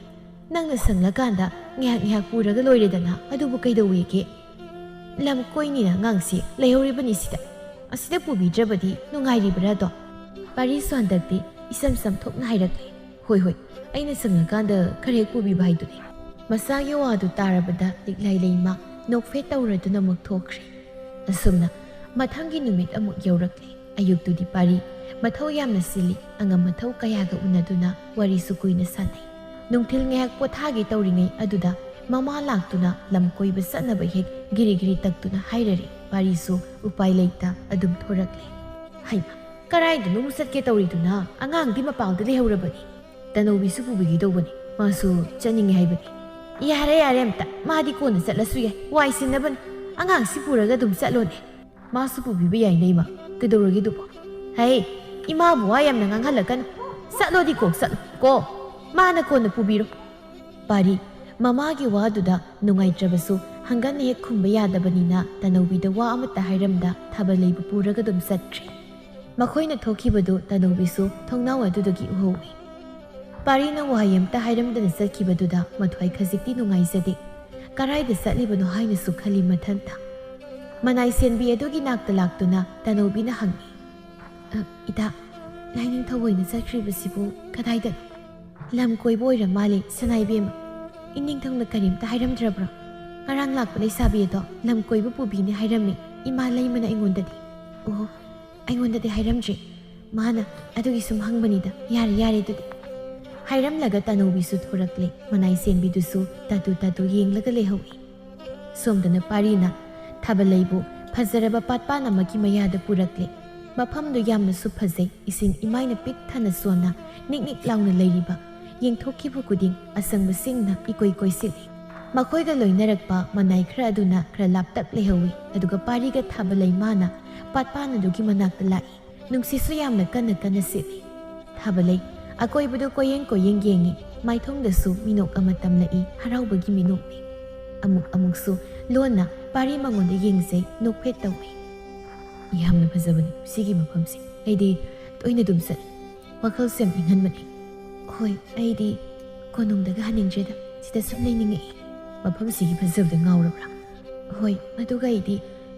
ꯅꯪꯅ ꯁꯪꯂꯀꯥꯟꯗ ꯉꯥꯏꯍꯥꯛ ꯉꯥꯏꯍꯥꯛ ꯄꯨꯔꯒ ꯂꯣꯏꯔꯦꯗꯅ, ꯑꯗꯨꯕꯨ ꯀꯩꯗꯧꯋꯦꯒꯦ? ꯂꯝ ꯀꯣꯏꯅꯤꯅ ꯑꯉꯥꯡꯁꯤ ꯂꯩꯍꯧꯔꯤꯕꯅꯤ ꯁꯤꯗ꯫ ꯑꯁꯤꯗ ꯄꯨꯕꯤꯗ꯭ꯔꯕꯗꯤ ꯅꯨꯡꯉꯥꯏꯔꯤꯕ꯭ꯔꯥꯗꯣ?" ꯄꯥꯔꯤꯁꯨ ꯍꯟꯗꯛꯇꯤ ꯏꯆꯝ ꯆꯝꯊꯣꯛꯅ ꯍꯥꯏꯔꯛꯂꯦ, "ꯍꯣꯏ, ꯍꯣꯏ, ꯑꯩꯅ ꯁꯪꯂꯀꯥꯟꯗ ꯈꯔ ꯍꯦꯛ ꯄꯨꯕꯤꯕ ꯍꯥꯏꯗꯨꯅꯤ꯫" ꯃꯆꯥꯒꯤ ꯋꯥꯗꯨ ꯇꯥꯔꯕꯗ ꯂꯤꯛꯂꯥꯏ ꯂꯩꯃ ꯅꯣꯛꯐꯦꯠ ꯇꯧꯔꯗꯨꯅ ꯑꯃꯨꯛ ꯊꯣꯛꯈ꯭ꯔꯦ꯫ ꯑꯁꯨꯝꯅ ꯃꯊꯪꯒꯤ ꯅꯨꯃꯤꯠ ꯑꯃꯨꯛ ꯌꯧꯔꯛꯂꯦ꯫ ꯑꯌꯨꯛꯇꯨꯗꯤ ꯄꯥꯔꯤ ꯃꯊꯧ ꯌꯥꯝꯅ ꯆꯤꯜꯂꯤ꯫ ꯑꯉꯝ ꯃꯊꯧ ꯀꯌꯥꯒ ꯎꯅꯗꯨꯅ ꯋꯥꯔꯤꯁꯨ ꯀꯨꯏꯅ ꯁꯥꯟꯅꯩ꯫ ꯅꯨꯡꯊꯤꯜ ꯉꯥꯏꯍꯥꯛ ꯄꯣꯊꯥꯒꯦ ꯇꯧꯔꯤꯉꯩ ꯑꯗꯨꯗ ꯃꯃꯥ ꯂꯥꯛꯇꯨꯅ ꯂꯝ ꯀꯣꯏꯕ ꯆꯠꯅꯕ ꯍꯦꯛ ꯒꯤꯔꯤ ꯒꯤꯔꯤ ꯇꯛꯇꯨꯅ ꯍꯥꯏꯔꯔꯦ꯫ ꯄꯥꯔꯤꯁꯨ ꯎꯄꯥꯏ ꯂꯩꯇ ꯑꯗꯨꯝ ꯊꯣꯔꯛꯂꯦ꯫ "ꯍꯩꯃꯥ, ꯀꯔꯥꯏꯗꯅꯣ ꯑꯃꯨꯛ ꯆꯠꯀꯦ ꯇꯧꯔꯤꯗꯨꯅ? ꯑꯉꯥꯡꯗꯤ ꯃꯄꯥꯟꯗ ꯂꯩꯍꯧꯔꯕꯅꯤ꯫ ꯇꯅꯧꯕꯤꯁꯨ ꯄꯨꯕꯤꯒꯦ ꯇꯧꯕꯅꯤ, ꯃꯥꯁꯨ ꯆꯠꯅꯤꯡꯉꯦ ꯍꯥꯏꯕꯅꯤ꯫" "ꯌꯥꯔꯦ, ꯌꯥꯔꯦ, ꯑꯝꯇ꯫ ꯃꯥꯗꯤ ꯀꯣꯟꯅ ꯆꯠꯂꯁꯨ ꯌꯥꯏ꯫ ꯋꯥꯏ ꯁꯤꯟꯅꯕꯅꯤ꯫ ꯑꯉꯥꯡꯁꯤ ꯄꯨꯔꯒ ꯑꯗꯨꯝ ꯆꯠꯂꯣꯅꯦ꯫" "ꯃꯥꯁꯨ ꯄꯨꯕꯤꯕ ꯌꯥꯏꯅꯦ, ꯏꯃꯥ꯫ ꯀꯩꯗꯧꯔꯒꯦ ꯑꯗꯨꯕꯣ?" "ꯍꯩ, ꯏꯃꯥꯕꯨ ꯋꯥ ꯌꯥꯝꯅ ꯉꯥꯡꯍꯜꯂꯛꯀꯅꯨ꯫ ꯆꯠꯂꯣꯗꯤ ꯀꯣꯛ ꯆꯠꯂꯣ ꯀꯣ꯫ ꯃꯥꯅ ꯀꯣꯟꯅ ꯄꯨꯕꯤꯔꯣ꯫" ꯄꯥꯔꯤ, ꯃꯃꯥꯒꯤ ꯋꯥꯗꯨꯗ ꯅꯨꯡꯉꯥꯏꯇ꯭ꯔꯕꯁꯨ ꯍꯪꯒꯟꯅ ꯍꯦꯛ ꯈꯨꯝꯕ ꯌꯥꯗꯕꯅꯤꯅ ꯇꯅꯧꯕꯤꯗ ꯋꯥ ꯑꯃꯠꯇ ꯍꯥꯏꯔꯝꯗ ꯊꯥꯕꯜꯂꯩꯕꯨ ꯄꯨꯔꯒ ꯑꯗꯨꯝ ꯆꯠꯈ꯭ꯔꯦ꯫ ꯃꯈꯣꯏꯅ ꯊꯣꯛꯈꯤꯕꯗꯨ ꯇꯅꯧꯕꯤꯁꯨ ꯊꯣꯡꯅꯥꯎ ꯑꯗꯨꯗꯒꯤ ꯎꯍꯧꯏ꯫ ꯄꯥꯔꯤꯅ ꯋꯥꯍꯩ ꯑꯃꯇ ꯍꯥꯏꯔꯝꯗꯅ ꯆꯠꯈꯤꯕꯗꯨꯗ ꯃꯊ꯭ꯋꯥꯏ ꯈꯖꯤꯛꯇꯤ ꯅꯨꯡꯉꯥꯏꯖꯗꯦ꯫ ꯀꯔꯥꯏꯗ ꯆꯠꯂꯤꯕꯅꯣ ꯍꯥꯏꯅꯁꯨ ꯈꯜꯂꯤ ꯃꯊꯟꯇ꯫ ꯃꯅꯥꯏ ꯁꯦꯟꯕꯤ ꯑꯗꯨꯒꯤ ꯅꯥꯛꯇ ꯂꯥꯛꯇꯨꯅ ꯇꯅꯧꯕꯤꯅ ꯍꯪꯉꯤ, "ꯑ, ꯏꯇꯥ, ꯂꯥꯏꯅꯤꯡꯊꯧ ꯑꯣꯏꯅ ꯆꯠꯈ꯭ꯔꯤꯕꯁꯤꯕꯨ ꯀꯗꯥꯏꯗꯅꯣ? ꯂꯝ ꯀꯣꯏꯕ ꯑꯣꯏꯔ ꯃꯥꯜꯂꯦ, ꯁꯅꯥꯏꯕꯦꯝꯃ꯫ ꯏꯅꯤꯡꯊꯧꯅ ꯀꯔꯤꯝꯇ ꯍꯥꯏꯔꯝꯗ꯭ꯔꯕ꯭ꯔꯣ? ꯉꯔꯥꯡ ꯂꯥꯛꯄ ꯂꯩꯁꯥꯕꯤ ꯑꯗꯣ ꯂꯝ ꯀꯣꯏꯕ ꯄꯨꯕꯤꯅꯤ ꯍꯥꯏꯔꯝꯃꯤ, ꯏꯃꯥ ꯂꯩꯃꯅ ꯑꯩꯉꯣꯟꯗꯗꯤ꯫" "ꯑꯣ, ꯑꯩꯉꯣꯟꯗꯗꯤ ꯍꯥꯏꯔꯝꯗ꯭ꯔꯤ꯫ ꯃꯥꯅ ꯑꯗꯨꯒꯤ ꯁꯨꯝ ꯍꯪꯕꯅꯤꯗ꯫ ꯌꯥꯔꯦ, ꯌꯥꯔꯦ ꯑꯗꯨꯗꯤ꯫" ꯍꯥꯏꯔꯝꯂꯒ ꯇꯅꯧꯕꯤꯁꯨ ꯊꯣꯔꯛꯂꯦ꯫ ꯃꯅꯥꯏ ꯁꯦꯟꯕꯤꯗꯨꯁꯨ ꯇꯥꯇꯨ ꯇꯥꯇꯨ ꯌꯦꯡꯂꯒ ꯂꯩꯍꯧꯏ꯫ ꯁꯣꯝꯗꯅ ꯄꯥꯔꯤꯅ ꯊꯥꯕꯜꯂꯩꯕꯨ ꯐꯖꯔꯕ ꯄꯥꯠꯄꯥꯟ ꯑꯃꯒꯤ ꯃꯌꯥꯗ ꯄꯨꯔꯛꯂꯦ꯫ ꯃꯐꯝꯗꯨ ꯌꯥꯝꯅꯁꯨ ꯐꯖꯩ, ꯏꯁꯤꯡ ꯏꯃꯥꯏꯅ ꯄꯤꯛ ꯊꯟꯅ ꯆꯣꯟꯅ ꯅꯤꯛ ꯅꯤꯛ ꯂꯥꯎꯅ ꯂꯩꯔꯤꯕ꯫ ꯌꯦꯡꯊꯣꯛꯈꯤꯕ ꯈꯨꯗꯤꯡ ꯑꯁꯪꯕꯁꯤꯡꯅ ꯏꯀꯣꯏ ꯀꯣꯏꯁꯤꯜꯂꯤ꯫ ꯃꯈꯣꯏꯒ ꯂꯣꯏꯅꯔꯛꯄ ꯃꯅꯥꯏ ꯈꯔ ꯑꯗꯨꯅ ꯈꯔ ꯂꯥꯞꯇꯛ ꯂꯩꯍꯧꯏ, ꯑꯗꯨꯒ ꯄꯥꯔꯤꯒ ꯊꯥꯕꯜꯂꯩ ꯃꯥꯅ ꯄꯥꯠꯄꯥꯟ ꯑꯗꯨꯒꯤ ꯃꯅꯥꯛꯇ ꯂꯥꯛꯏ꯫ ꯅꯨꯡꯁꯤꯠꯁꯨ ꯌꯥꯝꯅ ꯀꯟꯅ ꯀꯟꯅ ꯁꯤꯠꯂꯤ꯫ ꯊꯥꯕꯜꯂꯩ ꯑꯀꯣꯏꯕꯗꯨ ꯀꯣꯏꯌꯦꯡ ꯀꯣꯏꯌꯦꯡ ꯌꯦꯡꯉꯤ, ꯃꯥꯏꯊꯣꯡꯗꯁꯨ ꯃꯤꯅꯣꯛ ꯑꯃ ꯇꯝꯂꯛꯏ ꯍꯔꯥꯎꯕꯒꯤ ꯃꯤꯅꯣꯛꯅꯤ꯫ ꯑꯃꯨꯛ ꯑꯃꯨꯛꯁꯨ ꯂꯣꯟꯅ ꯄꯥꯔꯤ ꯃꯉꯣꯟꯗ ꯌꯦꯡꯖꯩ, ꯅꯣꯛꯐꯦꯠ ꯇꯧꯏ꯫ "ꯌꯥꯝꯅ ꯐꯖꯕꯅꯤ ꯁꯤꯒꯤ ꯃꯐꯝꯁꯦ꯫ ꯑꯩꯗꯤ ꯇꯣꯏꯅ ꯑꯗꯨꯝ ꯆꯠꯂꯤ꯫ ꯋꯥꯈꯜꯁꯨ ꯌꯥꯝ ꯏꯪꯍꯟꯕꯅꯤ꯫" "ꯍꯣꯏ, ꯑꯩꯗꯤ ꯀꯣꯅꯨꯡꯗꯒ ꯍꯟꯅꯤꯡꯗ꯭ꯔꯦꯗ, ꯁꯤꯗ ꯁꯨꯝ ꯂꯩꯅꯤꯡꯉꯛꯏ꯫" "ꯃꯐꯝꯁꯤꯒꯤ ꯐꯖꯕꯗ ꯉꯥꯎꯔꯕ꯭ꯔꯥ?" "ꯍꯣꯏ, ꯑꯗꯨꯒ ꯑꯩꯗꯤ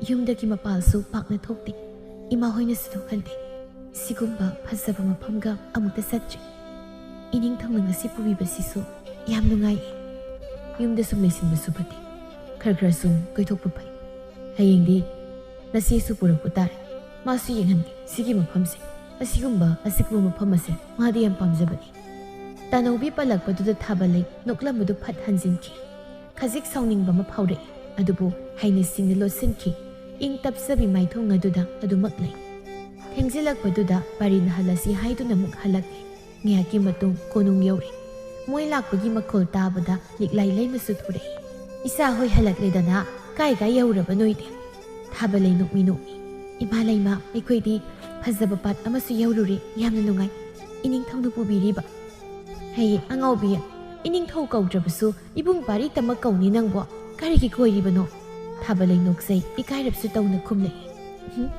ꯌꯨꯝꯗꯒꯤ ꯃꯄꯥꯜꯁꯨ ꯄꯥꯛꯅ ꯊꯣꯛꯇꯦ꯫ ꯏꯃꯥ ꯍꯣꯏꯅꯁꯨ ꯊꯣꯛꯍꯟꯗꯦ꯫ ꯁꯤꯒꯨꯝꯕ ꯐꯖꯕ ꯃꯐꯝꯒ ꯑꯃꯨꯛꯇ ꯆꯠꯇ꯭ꯔꯤ꯫ ꯏꯅꯤꯡꯊꯧꯅ ꯉꯁꯤ ꯄꯨꯕꯤꯕꯁꯤꯁꯨ ꯌꯥꯝ ꯅꯨꯡꯉꯥꯏ꯫" "ꯌꯨꯝꯗ ꯁꯨꯝ ꯂꯩꯁꯤꯟꯕꯁꯨ ꯐꯠꯇꯦ, ꯈꯔ ꯈꯔ ꯁꯨꯝ ꯀꯣꯏꯊꯣꯛꯄ ꯐꯩ꯫ ꯍꯌꯦꯡꯗꯤ ꯅꯆꯦꯁꯨ ꯄꯨꯔꯛꯄ ꯇꯥꯔꯦ, ꯃꯥꯁꯨ ꯌꯦꯡꯍꯟꯒꯦ ꯁꯤꯒꯤ ꯃꯐꯝꯁꯦ꯫ ꯑꯁꯤꯒꯨꯝꯕ ꯑꯆꯤꯛꯄ ꯃꯐꯝ ꯑꯁꯦ ꯃꯥꯗꯤ ꯌꯥꯝ ꯄꯥꯝꯖꯕꯅꯤ꯫" ꯇꯅꯧꯕꯤ ꯄꯜꯂꯛꯄꯗꯨꯗ ꯊꯥꯕꯜꯂꯩ ꯅꯣꯛꯂꯝꯕꯗꯨ ꯐꯠ ꯍꯟꯖꯤꯟꯈꯤ꯫ ꯈꯖꯤꯛ ꯁꯥꯎꯅꯤꯡꯕ ꯑꯃ ꯐꯥꯎꯔꯛꯏ, ꯑꯗꯨꯕꯨ ꯍꯩꯅ ꯁꯤꯡꯅ ꯂꯣꯠꯁꯤꯟꯈꯤ꯫ ꯏꯪ ꯇꯞꯆꯕꯤ ꯃꯥꯏꯊꯣꯡ ꯑꯗꯨꯗ ꯑꯗꯨꯃꯛ ꯂꯩ꯫ ꯊꯦꯡꯖꯤꯜꯂꯛꯄꯗꯨꯗ ꯄꯥꯔꯤꯅ ꯍꯜꯂꯁꯤ ꯍꯥꯏꯗꯨꯅ ꯑꯃꯨꯛ ꯍꯜꯂꯛꯂꯦ꯫ ꯉꯥꯏꯍꯥꯛꯀꯤ ꯃꯇꯨꯡ ꯀꯣꯅꯨꯡ ꯌꯧꯔꯦ꯫ ꯃꯣꯏ ꯂꯥꯛꯄꯒꯤ ꯃꯈꯣꯜ ꯇꯥꯕꯗ ꯂꯤꯛꯂꯥꯏ ꯂꯩꯃꯁꯨ ꯊꯣꯔꯛꯏ꯫ "ꯏꯆꯥ ꯍꯣꯏ ꯍꯜꯂꯛꯂꯦꯗꯅ, ꯀꯥꯏ ꯀꯥꯏ ꯌꯧꯔꯕ ꯅꯣꯏꯗꯤ?" ꯊꯥꯕꯂꯩ ꯅꯣꯛꯃꯤ ꯅꯣꯛꯃꯤ, "ꯏꯃꯥ ꯂꯩꯃ, ꯑꯩꯈꯣꯏꯗꯤ ꯐꯖꯕ ꯄꯥꯠ ꯑꯃꯁꯨ ꯌꯧꯔꯨꯔꯦ, ꯌꯥꯝꯅ ꯅꯨꯡꯉꯥꯏ꯫ ꯏꯅꯤꯡꯊꯧꯅ ꯄꯨꯕꯤꯔꯤꯕ?" "ꯍꯩ ꯑꯉꯥꯎꯕꯤ, ꯏꯅꯤꯡꯊꯧ ꯀꯧꯗ꯭ꯔꯕꯁꯨ ꯏꯕꯨꯡ ꯄꯥꯔꯤꯇꯃꯛ ꯀꯧꯅꯤ ꯅꯪꯕꯣ, ꯀꯔꯤꯒꯤ ꯀꯣꯏꯔꯤꯕꯅꯣ?" ꯊꯥꯕꯂꯩ ꯅꯣꯛꯆꯩ, ꯏꯀꯥꯏꯔꯞꯁꯨ ꯇꯧꯅ ꯈꯨꯝꯂꯛꯏ꯫ "ꯎꯝ,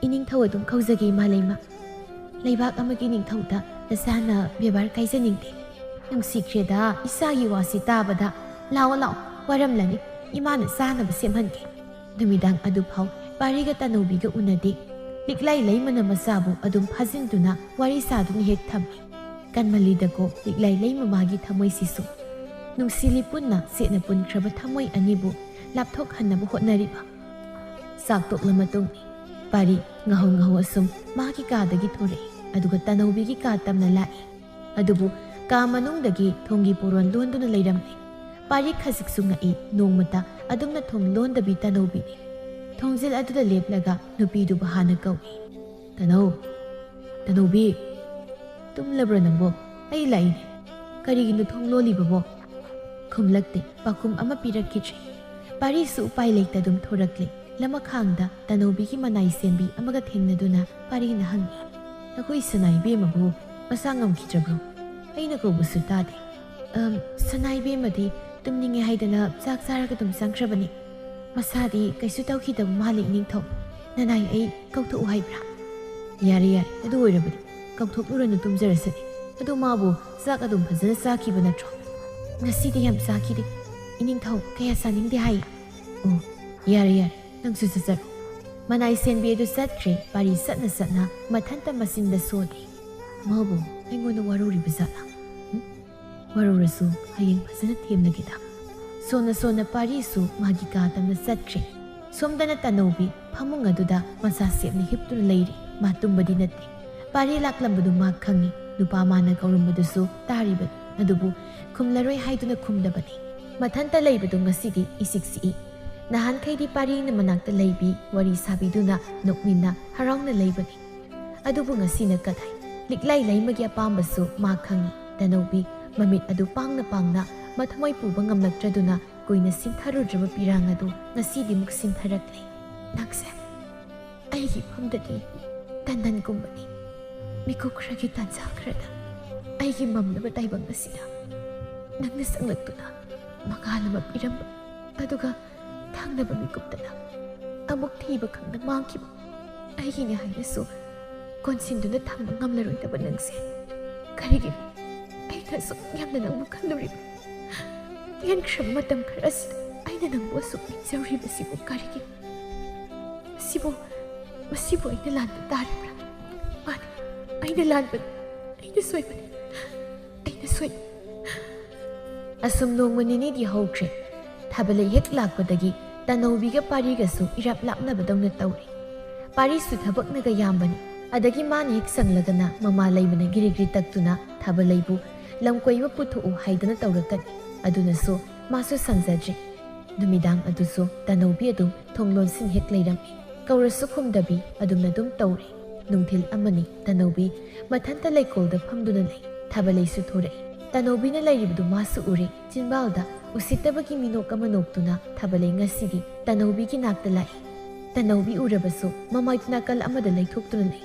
ꯏꯅꯤꯡꯊꯧ ꯑꯗꯨꯝ ꯀꯧꯖꯒꯦ ꯏꯃꯥ ꯂꯩꯃ꯫ ꯂꯩꯕꯥꯛ ꯑꯃꯒꯤ ꯅꯤꯡꯊꯧꯗ ꯅꯆꯥꯅ ꯕꯦꯕꯥꯔ ꯀꯥꯏꯖꯅꯤꯡꯗꯦ꯫ ꯅꯨꯡꯁꯤꯈ꯭ꯔꯦꯗ ꯏꯆꯥꯒꯤ ꯋꯥꯁꯤ ꯇꯥꯕꯗ꯫ ꯂꯥꯛꯑꯣ ꯂꯥꯛꯑꯣ, ꯋꯥꯔꯝꯂꯅꯤ, ꯏꯃꯥꯅ ꯆꯥꯅꯕ ꯁꯦꯝꯍꯟꯒꯦ꯫" ꯅꯨꯃꯤꯗꯥꯡ ꯑꯗꯨꯐꯥꯎ ꯄꯥꯔꯤꯒ ꯇꯅꯧꯕꯤꯒ ꯎꯅꯗꯦ꯫ ꯂꯤꯛꯂꯥꯏ ꯂꯩꯃꯅ ꯃꯆꯥꯕꯨ ꯑꯗꯨꯝ ꯐꯥꯖꯤꯟꯗꯨꯅ ꯋꯥꯔꯤ ꯁꯥꯗꯨꯅ ꯍꯦꯛ ꯊꯝꯃꯤ꯫ ꯀꯟꯃꯜꯂꯤꯗꯀꯣ ꯂꯤꯛꯂꯥꯏ ꯂꯩꯃ ꯃꯥꯒꯤ ꯊꯃꯣꯏꯁꯤꯁꯨ꯫ ꯅꯨꯡꯁꯤꯂꯤ ꯄꯨꯟꯅ ꯁꯦꯠꯅ ꯄꯨꯟꯈ꯭ꯔꯕ ꯊꯃꯣꯏ ꯑꯅꯤꯕꯨ ꯂꯥꯞꯊꯣꯛꯍꯟꯅꯕ ꯍꯣꯠꯅꯔꯤꯕ꯫ ꯆꯥꯛ ꯇꯣꯛꯂ ꯃꯇꯨꯡ ꯄꯥꯔꯤ ꯉꯥꯍꯧ ꯉꯥꯍꯧ ꯑꯁꯨꯝ ꯃꯥꯒꯤ ꯀꯥꯗꯒꯤ ꯊꯣꯔꯛꯏ, ꯑꯗꯨꯒ ꯇꯅꯧꯕꯤꯒꯤ ꯀꯥ ꯇꯝꯅ ꯂꯥꯛꯏ꯫ ꯑꯗꯨꯕꯨ ꯀꯥ ꯃꯅꯨꯡꯗꯒꯤ ꯊꯣꯡꯒꯤ ꯄꯣꯔꯣꯟ ꯂꯣꯟꯗꯨꯅ ꯂꯩꯔꯝꯂꯦ꯫ ꯄꯥꯔꯤ ꯈꯖꯤꯛꯁꯨ ꯉꯛꯏ, ꯅꯣꯡꯃꯇ ꯑꯗꯨꯝꯅ ꯊꯣꯡ ꯂꯣꯟꯗꯕꯤ ꯇꯅꯧꯕꯤꯅꯤ꯫ ꯊꯣꯡꯖꯤꯜ ꯑꯗꯨꯗ ꯂꯦꯞꯂꯒ ꯅꯨꯄꯤꯗꯨꯕꯨ ꯍꯥꯟꯅ ꯀꯧꯏ꯫ "ꯇꯅꯧ, ꯇꯅꯧꯕꯤ, ꯇꯨꯝꯂꯕ꯭ꯔꯣ ꯅꯪꯕꯣ? ꯑꯩ ꯂꯥꯛꯏꯅꯦ꯫ ꯀꯔꯤꯒꯤꯅꯣ ꯊꯣꯡ ꯂꯣꯜꯂꯤꯕꯕꯣ?" ꯈꯨꯝꯂꯛꯇꯦ, ꯄꯥꯎꯈꯨꯝ ꯑꯃ ꯄꯤꯔꯛꯈꯤꯗ꯭ꯔꯦ꯫ ꯄꯥꯔꯤꯁꯨ ꯎꯄꯥꯏ ꯂꯩꯇ ꯑꯗꯨꯝ ꯊꯣꯔꯛꯂꯦ꯫ ꯂꯃꯈꯥꯡꯗ ꯇꯅꯧꯕꯤꯒꯤ ꯃꯅꯥꯏ ꯁꯦꯝꯕꯤ ꯑꯃꯒ ꯊꯦꯡꯅꯗꯨꯅ ꯄꯥꯔꯤꯅ ꯍꯪꯉꯤ, "ꯅꯈꯣꯏ ꯁꯅꯥ ꯏꯕꯦꯝꯃꯕꯨ ꯃꯁꯥ ꯉꯝꯈꯤꯗ꯭ꯔꯕ꯭ꯔꯣ? ꯑꯩꯅ ꯀꯧꯕꯁꯨ ꯇꯥꯗꯦ꯫" "ꯑꯝ, ꯁꯅꯥ ꯏꯕꯦꯝꯃꯗꯤ ꯇꯨꯝꯅꯤꯡꯉꯦ ꯍꯥꯏꯗꯅ ꯆꯥꯛ ꯆꯥꯔꯒ ꯑꯗꯨꯝ ꯆꯪꯈ꯭ꯔꯕꯅꯤ꯫ ꯃꯁꯥꯗꯤ ꯀꯩꯁꯨ ꯇꯧꯈꯤꯗꯕ ꯃꯥꯜꯂꯤ ꯏꯅꯤꯡꯊꯧ꯫ ꯅꯅꯥꯏ ꯑꯩ ꯀꯧꯊꯣꯛꯎ ꯍꯥꯏꯕ꯭ꯔꯥ?" "ꯌꯥꯔꯦ ꯌꯥꯔꯦ, ꯑꯗꯨ ꯑꯣꯏꯔꯕꯗꯤ ꯀꯧꯊꯣꯛꯂꯨꯔꯅꯨ, ꯇꯨꯝꯖꯔꯁꯅꯤ꯫ ꯑꯗꯣ ꯃꯥꯕꯨ ꯆꯥꯛ ꯑꯗꯨꯝ ꯐꯖꯅ ꯆꯥꯈꯤꯕ ꯅꯠꯇ꯭ꯔꯣ?" "ꯉꯁꯤꯗꯤ ꯌꯥꯝ ꯆꯥꯈꯤꯗꯦ ꯏꯅꯤꯡꯊꯧ, ꯀꯌꯥ ꯆꯥꯅꯤꯡꯗꯦ ꯍꯥꯏ꯫" "ꯑꯣ, ꯌꯥꯔꯦ ꯌꯥꯔꯦ, ꯅꯪꯁꯨ ꯆꯠꯆꯔꯣ꯫" ꯃꯅꯥꯏ ꯁꯦꯟꯕꯤ ꯑꯗꯨ ꯆꯠꯈ꯭ꯔꯦ꯫ ꯄꯥꯔꯤ ꯆꯠꯅ ꯆꯠꯅ ꯃꯊꯟꯇ ꯃꯆꯤꯟꯗ ꯁꯣꯜꯂꯤ, "ꯃꯥꯕꯨ ꯑꯩꯉꯣꯟꯗ ꯋꯥꯔꯧꯔꯤꯕ ꯖꯥꯠꯂꯥ? ꯎꯝ? ꯋꯥꯔꯧꯔꯁꯨ ꯍꯌꯦꯡ ꯐꯖꯅ ꯊꯦꯝꯂꯒꯦꯗ꯫" ꯁꯣꯟꯅ ꯁꯣꯟꯅ ꯄꯥꯔꯤꯁꯨ ꯃꯥꯒꯤ ꯀꯥ ꯇꯝꯅ ꯆꯠꯈ꯭ꯔꯦ꯫ ꯁꯣꯝꯗꯅ ꯇꯅꯧꯕꯤ ꯐꯃꯨꯡ ꯑꯗꯨꯗ ꯃꯁꯥ ꯁꯦꯞꯅ ꯍꯤꯞꯇꯨꯅ ꯂꯩꯔꯤ꯫ ꯃꯥ ꯇꯨꯝꯕꯗꯤ ꯅꯠꯇꯦ꯫ ꯄꯥꯔꯤ ꯂꯥꯛꯂꯝꯕꯗꯨ ꯃꯥ ꯈꯪꯏ꯫ ꯅꯨꯄꯥ ꯃꯥꯅ ꯀꯧꯔꯝꯕꯗꯨꯁꯨ ꯇꯥꯔꯤꯕꯅꯤ꯫ ꯑꯗꯨꯕꯨ ꯈꯨꯝꯂꯔꯣꯏ ꯍꯥꯏꯗꯨꯅ ꯈꯨꯝꯗꯕꯅꯤ꯫ ꯃꯊꯟꯇ ꯂꯩꯕꯗꯨ ꯉꯁꯤꯗꯤ ꯏꯆꯤꯛ ꯆꯤꯛꯏ꯫ ꯅꯍꯥꯟꯈꯩꯗꯤ ꯄꯥꯔꯤꯅ ꯃꯅꯥꯛꯇ ꯂꯩꯕꯤ, ꯋꯥꯔꯤ ꯁꯥꯕꯤꯗꯨꯅ ꯅꯣꯛꯃꯤꯟꯅ ꯍꯔꯥꯎꯅ ꯂꯩꯕꯅꯤ꯫ ꯑꯗꯨꯕꯨ ꯉꯁꯤꯅ ꯀꯗꯥꯏ? ꯂꯤꯛꯂꯥꯏ ꯂꯩꯃꯒꯤ ꯑꯄꯥꯝꯕꯁꯨ ꯃꯥ ꯈꯪꯏ꯫ ꯇꯅꯧꯕꯤ ꯃꯃꯤꯠ ꯑꯗꯨ ꯄꯥꯡꯅ ꯄꯥꯡꯅ ꯃꯊꯃꯣꯏ ꯄꯨꯕ ꯉꯝꯂꯛꯇ꯭ꯔꯗꯨꯅ ꯀꯨꯏꯅ ꯁꯤꯡꯊꯔꯨꯗ꯭ꯔꯕ ꯄꯤꯔꯥꯡ ꯑꯗꯨ ꯉꯁꯤꯗꯤ ꯑꯃꯨꯛ ꯁꯤꯡꯊꯔꯛꯂꯦ꯫ "ꯅꯪꯁꯦ ꯑꯩꯒꯤ ꯏꯐꯝꯗꯗꯤ ꯇꯟꯗꯟꯒꯨꯝꯕꯅꯤ꯫ ꯃꯤꯀꯨꯞ ꯈꯔꯒꯤ ꯇꯥꯟꯖꯥ ꯈꯔꯗ ꯑꯩꯒꯤ ꯃꯝꯂꯕ ꯇꯥꯏꯕꯪ ꯑꯁꯤꯗ ꯅꯪꯅ ꯆꯪꯂꯛꯇꯨꯅ ꯃꯉꯥꯜ ꯑꯃ ꯄꯤꯔꯝꯕ, ꯑꯗꯨꯒ ꯊꯪꯅꯕ ꯃꯤꯀꯨꯞꯇꯅ ꯑꯃꯨꯛ ꯊꯤꯕ ꯈꯪꯗ ꯃꯥꯡꯈꯤꯕ ꯑꯩꯒꯤꯅꯤ ꯍꯥꯏꯅꯁꯨ ꯀꯣꯟꯁꯤꯟꯗꯨꯅ ꯊꯝꯕ ꯉꯝꯂꯔꯣꯏꯗꯕ ꯅꯪꯁꯦ ꯀꯔꯤꯒꯤꯅꯣ ꯑꯩꯅ ꯑꯁꯨꯛ ꯌꯥꯝꯅ ꯅꯪꯕꯨ ꯈꯜꯂꯨꯔꯤꯕ? ꯇꯦꯟꯈ꯭ꯔꯕ ꯃꯇꯝ ꯈꯔ ꯑꯁꯤꯗ ꯑꯩꯅ ꯅꯪꯕꯨ ꯑꯁꯨꯛ ꯅꯤꯡꯖꯔꯤꯕꯁꯤꯕꯨ ꯀꯔꯤꯒꯤꯅꯣ? ꯃꯁꯤꯕꯨ, ꯃꯁꯤꯕꯨ ꯑꯩꯅ ꯂꯥꯟꯕ ꯇꯥꯔꯤꯕ꯭ꯔꯥ? ꯃꯥꯅꯤ, ꯑꯩꯅ ꯂꯥꯟꯕꯅꯤ, ꯑꯩꯅ ꯁꯣꯏꯕꯅꯤ, ꯑꯩꯅ ꯁꯣꯏꯕꯅꯤ." ꯑꯁꯨꯝ ꯅꯣꯡꯃ ꯅꯤꯅꯤꯗꯤ ꯍꯧꯈ꯭ꯔꯦ꯫ ꯊꯥꯕꯂꯩ ꯍꯦꯛ ꯂꯥꯛꯄꯗꯒꯤ ꯇꯅꯧꯕꯤꯒ ꯄꯥꯔꯤꯒꯁꯨ ꯏꯔꯥꯞ ꯂꯥꯞꯅꯕꯗꯧꯅ ꯇꯧꯔꯦ꯫ ꯄꯥꯔꯤꯁꯨ ꯊꯕꯛꯅꯒ ꯌꯥꯝꯕꯅꯤ꯫ ꯑꯗꯒꯤ ꯃꯥꯅ ꯍꯦꯛ ꯁꯪꯂꯒꯅ ꯃꯃꯥ ꯂꯩꯃꯅ ꯒꯤꯔꯤ ꯒꯤꯔꯤ ꯇꯛꯇꯨꯅ ꯊꯥꯕꯂꯩꯕꯨ ꯂꯝ ꯀꯣꯏꯕ ꯄꯨꯊꯣꯛꯎ ꯍꯥꯏꯗꯅ ꯇꯧꯔꯛꯀꯅꯤ꯫ ꯑꯗꯨꯅꯁꯨ ꯃꯥꯁꯨ ꯁꯪꯖꯗ꯭ꯔꯦ꯫ ꯅꯨꯃꯤꯗꯥꯡ ꯑꯗꯨꯁꯨ ꯇꯅꯧꯕꯤ ꯑꯗꯨꯝ ꯊꯣꯡ ꯂꯣꯟꯁꯤꯟ ꯍꯦꯛ ꯂꯩꯔꯝꯃꯤ꯫ ꯀꯧꯔꯁꯨ ꯈꯨꯝꯗꯕꯤ ꯑꯗꯨꯝꯅ ꯑꯗꯨꯝ ꯇꯧꯔꯦ꯫ ꯅꯨꯡꯊꯤꯜ ꯑꯃꯅꯤ ꯇꯅꯧꯕꯤ ꯃꯊꯟꯇ ꯂꯩꯀꯣꯜꯗ ꯐꯝꯗꯨꯅ ꯂꯩ꯫ ꯊꯥꯕꯂꯩꯁꯨ ꯊꯣꯔꯛꯏ꯫ ꯇꯅꯧꯕꯤꯅ ꯂꯩꯔꯤꯕꯗꯨ ꯃꯥꯁꯨ ꯎꯔꯦ꯫ ꯆꯤꯟꯕꯥꯜꯗ ꯎꯁꯤꯠꯇꯕꯒꯤ ꯃꯤꯅꯣꯛ ꯑꯃ ꯅꯣꯛꯇꯨꯅ ꯊꯥꯕꯂꯩ ꯉꯁꯤꯗꯤ ꯇꯅꯧꯕꯤꯒꯤ ꯅꯥꯛꯇ ꯂꯥꯛꯏ꯫ ꯇꯅꯧꯕꯤ ꯎꯔꯕꯁꯨ ꯃꯃꯥꯏꯗꯨ ꯅꯥꯀꯜ ꯑꯃꯗ ꯂꯩꯊꯣꯛꯇꯨꯅ ꯂꯩ꯫